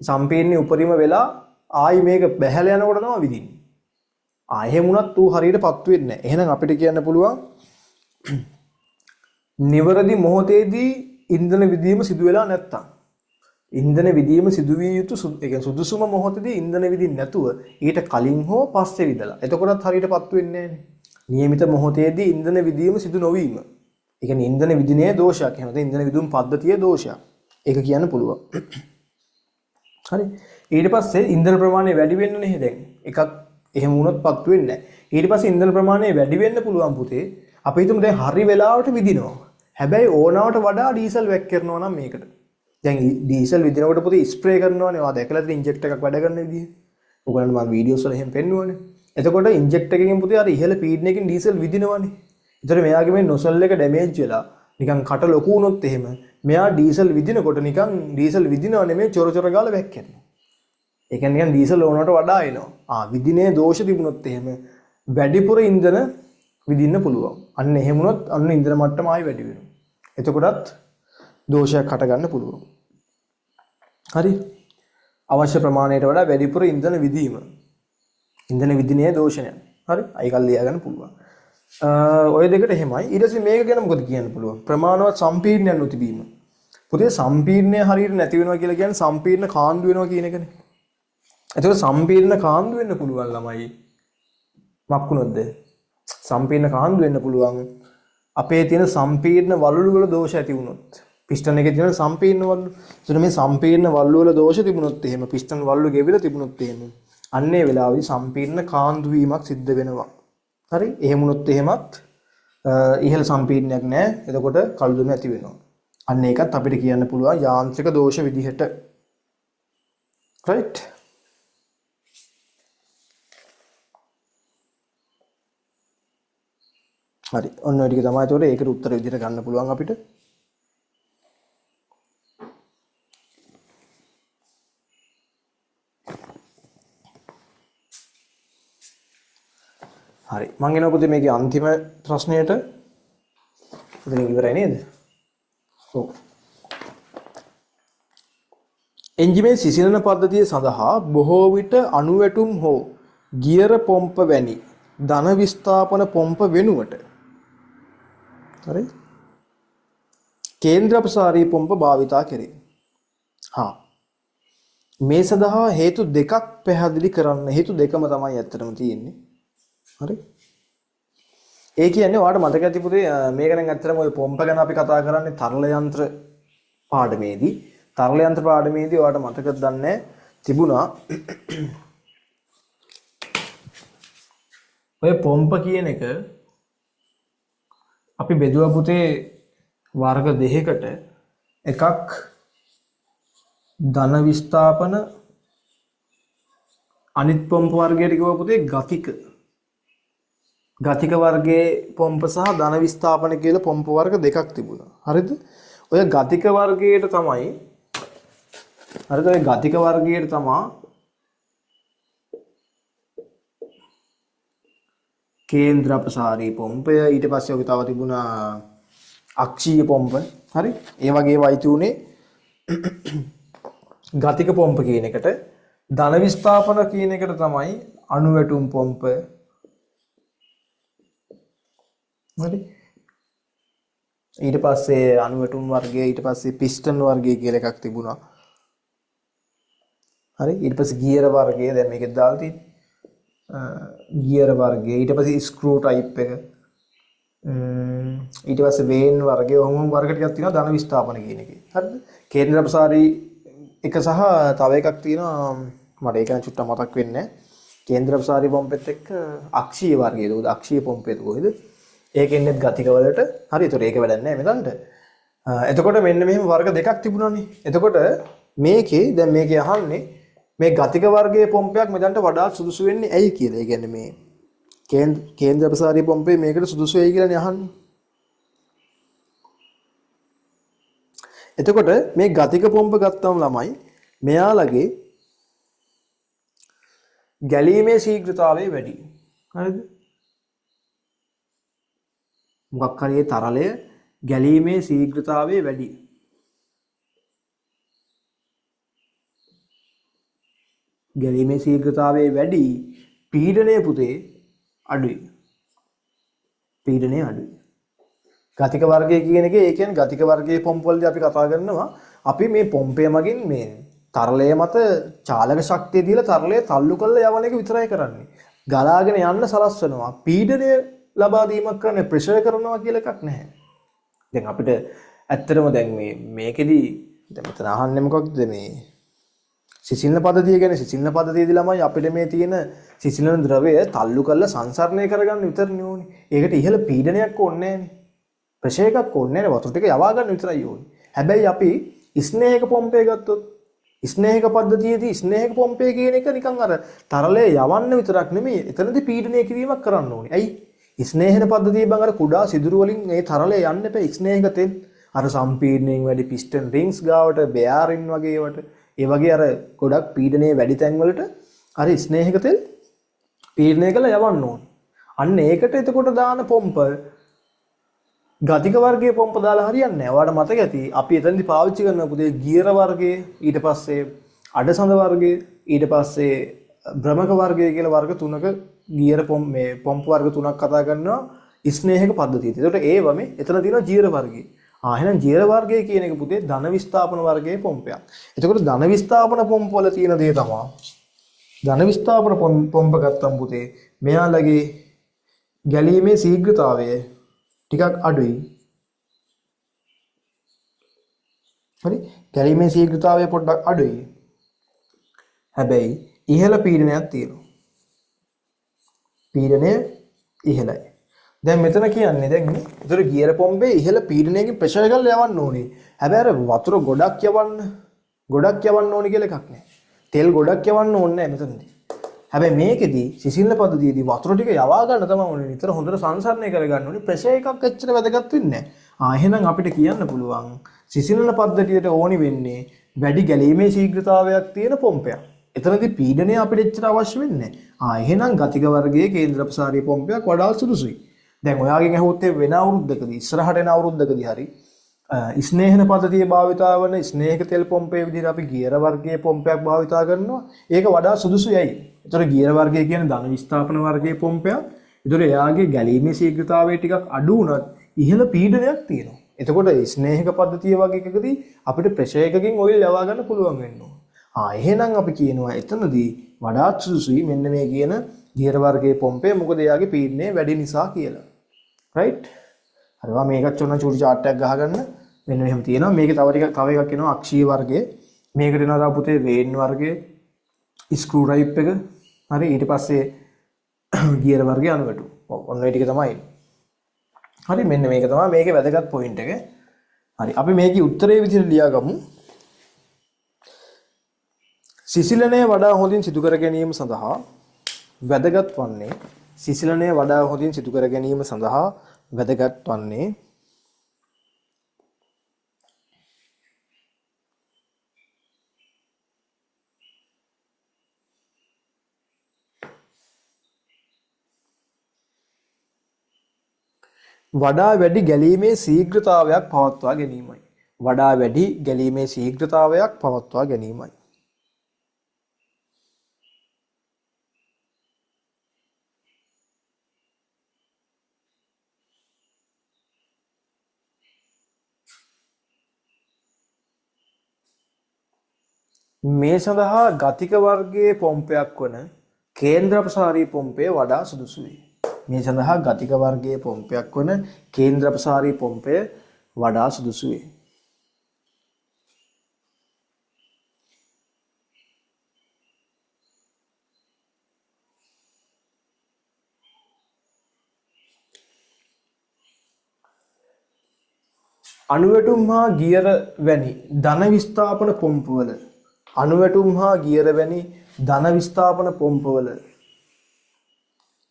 සම්පීඩනය උපරිම වෙලා ආයි මේක බැහැලා යනකොට තමයි විදින්නේ. එහෙම වුණත් ඌ හරියට පත්තු වෙන්නේ නැහැ. එහෙනම් අපිට කියන්න පුළුවන් නිවැරදි මොහොතේදී ඉන්ධන විදීම සිදු වෙලා නැත්තම් ඉන්ධන විදීම සිදුවිය යුතු ඒ කියන්නේ සුදුසුම මොහොතේදී ඉන්ධන විදින්න නැතුව ඊට කලින් හෝ පස්සේ විදලා. එතකොටත් හරියට පත්තු වෙන්නේ නැහැනේ. නියමිත මොහොතේදී ඉන්ධන විදීම සිදු නොවීම. ඒ කියන්නේ ඉන්ධන විදිනේ දෝෂයක්. එහෙම නැත්නම් ඉන්ධන විදුම් පද්ධතියේ දෝෂයක්. ඒක කියන්න පුළුවන්. හරි. ඊට පස්සේ ඉන්ධන ප්‍රමාණය වැඩි වෙන්න නේ දැන්. එකක් එහෙම වුණොත් පත්තු වෙන්නේ නැහැ. ඊට පස්සේ ඉන්ධන ප්‍රමාණය වැඩි වෙන්න පුළුවන් පුතේ. අපි හිතමු දැන් හරි වෙලාවට විදිනවා. හැබැයි ඕනාවට වඩා ඩීසල් වැක් කරනවා නම් මේකට. දැන් ඩීසල් විදිනකොට පොතේ ස්ප්‍රේ කරනවනේ. ඔයා දැකලා තියෙන ඉන්ජෙක්ටර් එකක් වැඩ කරන විදිහ. ඔයගොල්ලන්ට මම වීඩියෝස් වල එහෙම පෙන්නුවනේ. එතකොට ඉන්ජෙක්ටර් එකකින් පුතේ අර ඉහළ පීඩනයකින් ඩීසල් විදිනවනේ. ඒතර මෙයාගේ මේ නොසල් එක ඩැමේජ් වෙලා නිකන් කට ලොකු වුණොත් එහෙම මෙයා ඩීසල් විදිනකොට නිකන් ඩීසල් විදිනව නෙමෙයි චොර චොර ගාලා වැක්කෙනවා. ඒ කියන්නේ නිකන් ඩීසල් ඕනවට වඩා එනවා. විදිනේ දෝෂ තිබුණොත් එහෙම වැඩිපුර ඉන්ධන විදින්න පුළුවන්. අන්න එහෙම වුණොත් අන්න ඉන්ධන මට්ටම ආයි වැඩි වෙනවා. එතකොටත් දෝෂයක් හට ගන්න පුළුවන්. හරි. අවශ්‍ය ප්‍රමාණයට වඩා වැඩිපුර ඉන්ධන විදීම. ඉන්ධන විදිනේ දෝෂණය. හරි. අයිකල් ලියා ගන්න පුළුවන්. ඔය දෙකට එහෙමයි. ඊට පස්සේ මේක ගැන මොකද කියන්න පුළුවන්? ප්‍රමාණවත් සම්පීඩනයක් නොතිබීම. පුතේ සම්පීඩනය හරියට නැති වෙනවා කියලා කියන්නේ සම්පීඩන කාන්දු වෙනවා කියන එකනේ. එතකොට සම්පීඩන කාන්දු වෙන්න පුළුවන් ළමයි. මක් වුණොත්ද? සම්පීඩන කාන්දු වෙන්න පුළුවන් අපේ තියෙන සම්පීඩන වලලු වල දෝෂ ඇති වුණොත්. පිස්ටන් එකේ තියෙන සම්පීඩන වලලු. එතකොට මේ සම්පීඩන වලලු වල දෝෂ තිබුණොත් එහෙම පිස්ටන් වලලු ගෙවිලා තිබුණොත් එහෙම අන්න ඒ වෙලාවේදී සම්පීඩන කාන්දු වීමක් සිද්ධ වෙනවා. හරි. එහෙම වුණොත් එහෙමත් ඉහළ සම්පීඩනයක් නෑ. එතකොට කළුදුම ඇති වෙනවා. අන්න ඒකත් අපිට කියන්න පුළුවන් යාන්ත්‍රික දෝෂ විදිහට. රයිට්. හරි. ඔන්න ඔය ටික තමයි. ඒතකොට ඒකට උත්තර විදිහට ගන්න පුළුවන් අපිට. හරි. මං එනවා පුතේ මේකේ අන්තිම ප්‍රශ්නයට. ඉතින් ඉවරයි නේද? ඔව්. එන්ජිමේ සිසිලන පද්ධතිය සඳහා බොහෝ විට අණු වැටුම් හෝ ගියර පොම්ප වැනි ධන විස්ථාපන පොම්ප වෙනුවට හරි කේන්ද්‍ර අපසාරී පොම්ප භාවිතා කෙරේ. හා මේ සඳහා හේතු දෙකක් පැහැදිලි කරන්න. හේතු දෙකම තමයි ඇත්තටම තියෙන්නේ. හරි. ඒ කියන්නේ ඔයාලට මතක ඇති පුතේ මේක නම් ඇත්තටම ඔය පොම්ප ගැන අපි කතා කරන්නේ තරල යන්ත්‍ර පාඩමේදී. තරල යන්ත්‍ර පාඩමේදී ඔයාලට මතකද දන්නේ තිබුණා ඔය පොම්ප කියන එක අපි බෙදුවා පුතේ වර්ග දෙකකට. එකක් ධන විස්ථාපන, අනිත් පොම්ප වර්ගයට කිව්වා පුතේ ගතික. ගතික වර්ගයේ පොම්ප සහ ධන විස්ථාපන කියලා පොම්ප වර්ග දෙකක් තිබුණා. හරිද? ඔය ගතික වර්ගයට තමයි හරිද? ඔය ගතික වර්ගයට තමා කේන්ද්‍ර අපසාරී පොම්පය, ඊට පස්සේ ඔක තව තිබුණා අක්ෂීය පොම්ප. හරි? ඒ වගේ ඒවා අයිති උනේ ගතික පොම්ප කියන එකට. ධන විස්ථාපන කියන එකට තමයි අණු වැටුම් පොම්ප. හරි? ඊට පස්සේ අණු වැටුම් වර්ගය, ඊට පස්සේ පිස්ටන් වර්ගය කියලා එකක් තිබුණා. හරි? ඊට පස්සේ ගියර් වර්ගය, දැන් මේකෙත් දාලා තියෙන්නේ. ගියර් වර්ගය, ඊට පස්සේ ස්ක්‍රූ ටයිප් එක, ඊට පස්සේ වේන් වර්ගය, ඔහොම වර්ග ටිකක් තියෙනවා ධන විස්ථාපන කියන එකේ. හරිද? කේන්ද්‍ර අපසාරී එක සහ තව එකක් තියෙනවා මට ඒක නම් චුට්ටක් මතක් වෙන්නේ නැහැ. කේන්ද්‍ර අපසාරී පොම්පෙත් එක්ක අක්ෂීය වර්ගයද කොහොද? අක්ෂීය පොම්පෙත් කොහෙද? ඒක එන්නේත් ගතික වලට. හරි, ඒතකොට ඒක වැඩක් නැහැ මෙතනට. එතකොට මෙන්න මෙහෙම වර්ග දෙකක් තිබුණානේ. එතකොට මේකේ දැන් මේකේ අහන්නේ මේ ගතික වර්ගයේ පොම්පයක් මෙතනට වඩා සුදුසු වෙන්නේ ඇයි කියලා. ඒ කියන්නේ මේ කේන්ද්‍ර අපසාරී පොම්පේ මේකට සුදුසු වෙයි කියලානේ අහන්නේ. එතකොට මේ ගතික පොම්ප ගත්තම ළමයි මෙයාලගේ ගැලීමේ ශීඝ්‍රතාවය වැඩි. හරිද? මොකක් හරි ඒ තරලය ගැලීමේ ශීඝ්‍රතාවය වැඩි. ගැලීමේ ශීඝ්‍රතාවය වැඩි, පීඩනය පුතේ අඩුයි. පීඩනය අඩුයි. ගතික වර්ගය කියන එකේ, ඒ කියන්නේ ගතික වර්ගයේ පොම්ප වලදී අපි කතා කරනවා අපි මේ පොම්පය මගින් මේ තරලය මත චාලක ශක්තිය දීලා තරලය තල්ලු කරලා යවන එක විතරයි කරන්නේ. ගලාගෙන යන්න සලස්වනවා. පීඩනය ලබා දීමක් කරන්නේ ප්‍රෙෂර් කරනවා කියලා එකක් නැහැ. දැන් අපිට ඇත්තටම දැන් මේ මේකෙදි දැන් මෙතන අහන්නේ මොකක්ද මේ සිසිලන පද්ධතිය ගැන. සිසිලන පද්ධතියේදී ළමයි අපිට මේ තියෙන සිසිලන ද්‍රවය තල්ලු කරලා සංසරණය කරගන්න විතරනේ ඕනේ. ඒකට ඉහළ පීඩනයක් ඕනේ නෑනේ. ප්‍රෙෂර් එකක් ඕනේ නෑනේ. වතුර ටික යවා ගන්න විතරයි ඕනේ. හැබැයි අපි ස්නේහක පොම්පය ගත්තොත් ස්නේහක පද්ධතියේදී ස්නේහක පොම්පය කියන එක නිකන් අර තරලය යවන්න විතරක් නෙමෙයි, එතනදී පීඩනය කිරීමක් කරන්න ඕනේ. ඇයි? ස්නේහන පද්ධතියේ බං අර කුඩා සිදුරු වලින් ඒ තරලය යන්න එපා. ස්නේහක තෙල් අර සම්පීඩනයෙන් වැඩි පිස්ටන් රින්ග්ස් ගාවට, බෙයාරින් වගේ ඒවට, ඒ වගේ අර ගොඩක් පීඩනය වැඩි තැන් වලට අර ස්නේහක තෙල් පීඩනය කරලා යවන්න ඕනේ. අන්න ඒකට එතකොට දාන පොම්ප ගතික වර්ගයේ පොම්ප දාලා හරියන්නේ නැහැ. ඔයාලට මතක ඇති අපි එතනදි පාවිච්චි කරන පුතේ ගියර වර්ගයේ, ඊට පස්සේ අඩසඳ වර්ගයේ, ඊට පස්සේ භ්‍රමක වර්ගය කියලා වර්ග තුනක ගියර මේ පොම්ප වර්ග තුනක් කතා කරනවා ස්නේහක පද්ධතියට. එතකොට ඒව මේ එතන තියෙනවා ජීර වර්ගය. එහෙනම් ජීර වර්ගය කියන එක පුතේ ධන විස්ථාපන වර්ගයේ පොම්පයක්. එතකොට ධන විස්ථාපන පොම්ප වල තියෙන දේ තමයි ධන විස්ථාපන පොම්ප ගත්තම් පුතේ මෙයාලගේ ගැලීමේ ශීඝ්‍රතාවය ටිකක් අඩුයි. හරි, ගැලීමේ ශීඝ්‍රතාවය පොඩ්ඩක් අඩුයි. හැබැයි ඉහළ පීඩනයක් තියෙනවා. පීඩනය ඉහළයි. දැන් මෙතන කියන්නේ දැන් නේ, ඒතර ගියර පොම්පේ ඉහළ පීඩනයකින් ප්‍රෙෂර් එකක් යවන්න ඕනේ. හැබැයි අර වතුර ගොඩක් යවන්න ඕනේ කියලා එකක් නෑ. තෙල් ගොඩක් යවන්න ඕනේ නෑ මෙතනදී. හැබැයි මේකෙදි සිසිලන පද්ධතියේදී වතුර ටික යවා ගන්න තමයි ඕනේ. නිතර හොඳට සංසරණය කරගන්න ඕනේ. ප්‍රෙෂර් එකක් එච්චර වැදගත් වෙන්නේ නෑ. එහෙනම් අපිට කියන්න පුළුවන් සිසිලන පද්ධතියට ඕනි වෙන්නේ වැඩි ගැලීමේ ශීඝ්‍රතාවයක් තියෙන පොම්පයක්. එතනදී පීඩනය අපිට එච්චර අවශ්‍ය වෙන්නේ නෑ. එහෙනම් ගතික වර්ගයේ කේන්ද්‍ර අපසාරී පොම්පයක් වඩා සුදුසුයි. දැන් ඔයාගෙන් ඇහුවොත් ඒ වෙන අවුරුද්දකදී, ඉස්සරහට එන අවුරුද්දකදී හරි ස්නේහන පද්ධතිය භාවිතා වන ස්නේහක තෙල් පොම්පයේ විදිහට අපි ගියර වර්ගයේ පොම්පයක් භාවිතා කරනවා. ඒක වඩා සුදුසුයි. ඇයි? ඒතර ගියර වර්ගය කියන්නේ ධන විස්ථාපන වර්ගයේ පොම්පයක්. ඒතර එයාගේ ගැලීමේ ශීඝ්‍රතාවය ටිකක් අඩු වුණත් ඉහළ පීඩනයක් තියෙනවා. එතකොට ස්නේහක පද්ධතිය වගේ එකකදී අපිට ප්‍රෙෂර් එකකින් ඔයිල් යවා ගන්න පුළුවන් වෙන්න ඕන. එහෙනම් අපි කියනවා එතනදී වඩාත් සුදුසුයි මෙන්න මේ කියන ගියර වර්ගයේ පොම්පය, මොකද එයාගේ පීඩනය වැඩි නිසා කියලා. රයිට්? හරි, ඔයා මේකත් ඔන්න චූටි චාට් එකක් ගහගන්න. මෙන්න මෙහෙම තියෙනවා. මේකේ තව ටිකක් තව එකක් එනවා අක්ෂීය වර්ගයේ. මේකට එනවා තව පුතේ වේන් වර්ගයේ, ස්ක්‍රූ ටයිප් එක. හරි, ඊට පස්සේ ගියර වර්ගයේ අණුවැටු. ඔව්, ඔන්න ඔය ටික තමයි. හරි, මෙන්න මේක තමයි මේකේ වැදගත් පොයින්ට් එක. හරි, අපි මේකේ උත්තරේ විදිහට ලියාගමු. සිසිලනය වඩා හොඳින් සිදු කර ගැනීම සඳහා වැදගත් වන්නේ, සිසිලනය වඩා හොඳින් සිදු කර ගැනීම සඳහා වැදගත් වන්නේ වඩා වැඩි ගැලීමේ ශීඝ්‍රතාවයක් පවත්වා ගැනීමයි. වඩා වැඩි ගැලීමේ ශීඝ්‍රතාවයක් පවත්වා ගැනීමයි. මේ සඳහා ගතික වර්ගයේ පොම්පයක් වන කේන්ද්‍ර අපසාරී පොම්පය වඩා සුදුසු වේ. මේ සඳහා ගතික වර්ගයේ පොම්පයක් වන කේන්ද්‍ර අපසාරී පොම්පය වඩා සුදුසු වේ. අණුවැටුම් හා ගියර වැනි ධන විස්ථාපන පොම්පවල, අණුවැටුම් හා ගියර වැනි ධන විස්ථාපන පොම්පවල,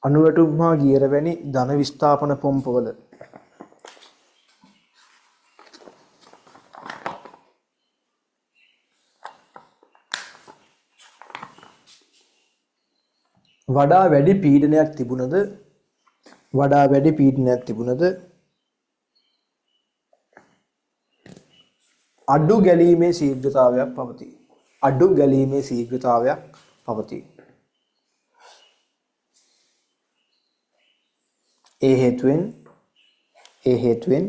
අණුවැටුම් හා ගියර වැනි ධන විස්ථාපන පොම්පවල වඩා වැඩි පීඩනයක් තිබුණද, වඩා වැඩි පීඩනයක් තිබුණද අඩු ගැලීමේ ශීඝ්‍රතාවයක් පවතී. අඩු ගැලීමේ ශීඝ්‍රතාවයක් පවතී. ඒ හේතුවෙන්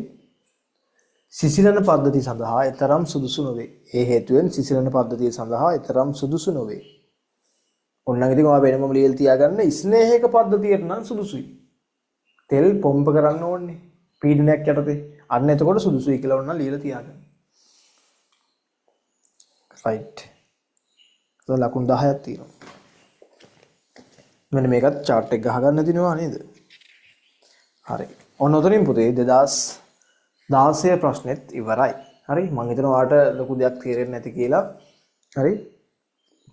සිසිලන පද්ධති සඳහා එතරම් සුදුසු නොවේ. ඒ හේතුවෙන් සිසිලන පද්ධතිය සඳහා එතරම් සුදුසු නොවේ. ඔන්න ඉතින් ඔයා වෙනමම ලියලා තියාගන්න. ස්නේහක පද්ධතියට නම් සුදුසුයි. තෙල් පොම්ප කරන්න ඕනේ පීඩනයක් යටතේ. අන්න එතකොට සුදුසුයි කියලා ඔන්න ලියලා තියාගන්න. රයිට්. එතන ලකුණු 10ක් තියෙනවා. මෙන්න මේකත් චාට් එක ගහගන්න දිනවා නේද? හරි. ඔන්න ඔතනින් පුතේ 2016 ප්‍රශ්නෙත් ඉවරයි. හරි, මං හිතනවා ඔයාලට ලොකු දෙයක් තේරෙන්නේ නැති කියලා. හරි,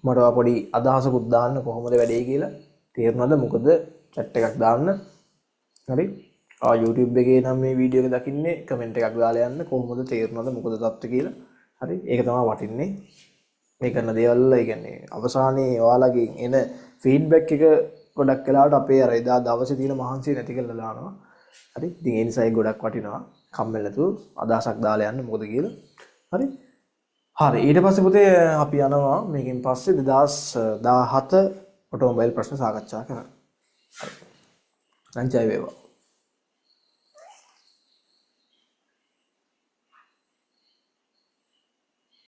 මට ඔයා පොඩි අදහසකුත් දාන්න කොහොමද වැඩේ කියලා. තේරුණාද මොකද? චැට් එකක් දාන්න. හරි, ආ YouTube එකේ නම් මේ වීඩියෝ එක දකින්නේ කමෙන්ට් එකක් දාලා යන්න කොහොමද තේරුණාද මොකද තත්ත්වය කියලා. හරි, ඒක තමයි වටින්නේ. මේ කරන දේවල් වල, ඒ කියන්නේ අවසානයේ ඔයාලගෙන් එන ෆීඩ්බැක් එක ගොඩක් වෙලාවට අපේ අර එදා දවසේ තියෙන මහන්සිය නැති කරලා දානවා. හරි, ඉතින් ඒ නිසා ඒක ගොඩක් වටිනවා. කම්මැලි නැතුව අදහසක් දාලා යන්න මොකද කියලා. හරි. හරි, ඊට පස්සේ පුතේ අපි යනවා මේකෙන් පස්සේ 2017 ඔටෝමොබයිල් ප්‍රශ්න සාකච්ඡා කරන්න. හරි. නම් ජය වේවා.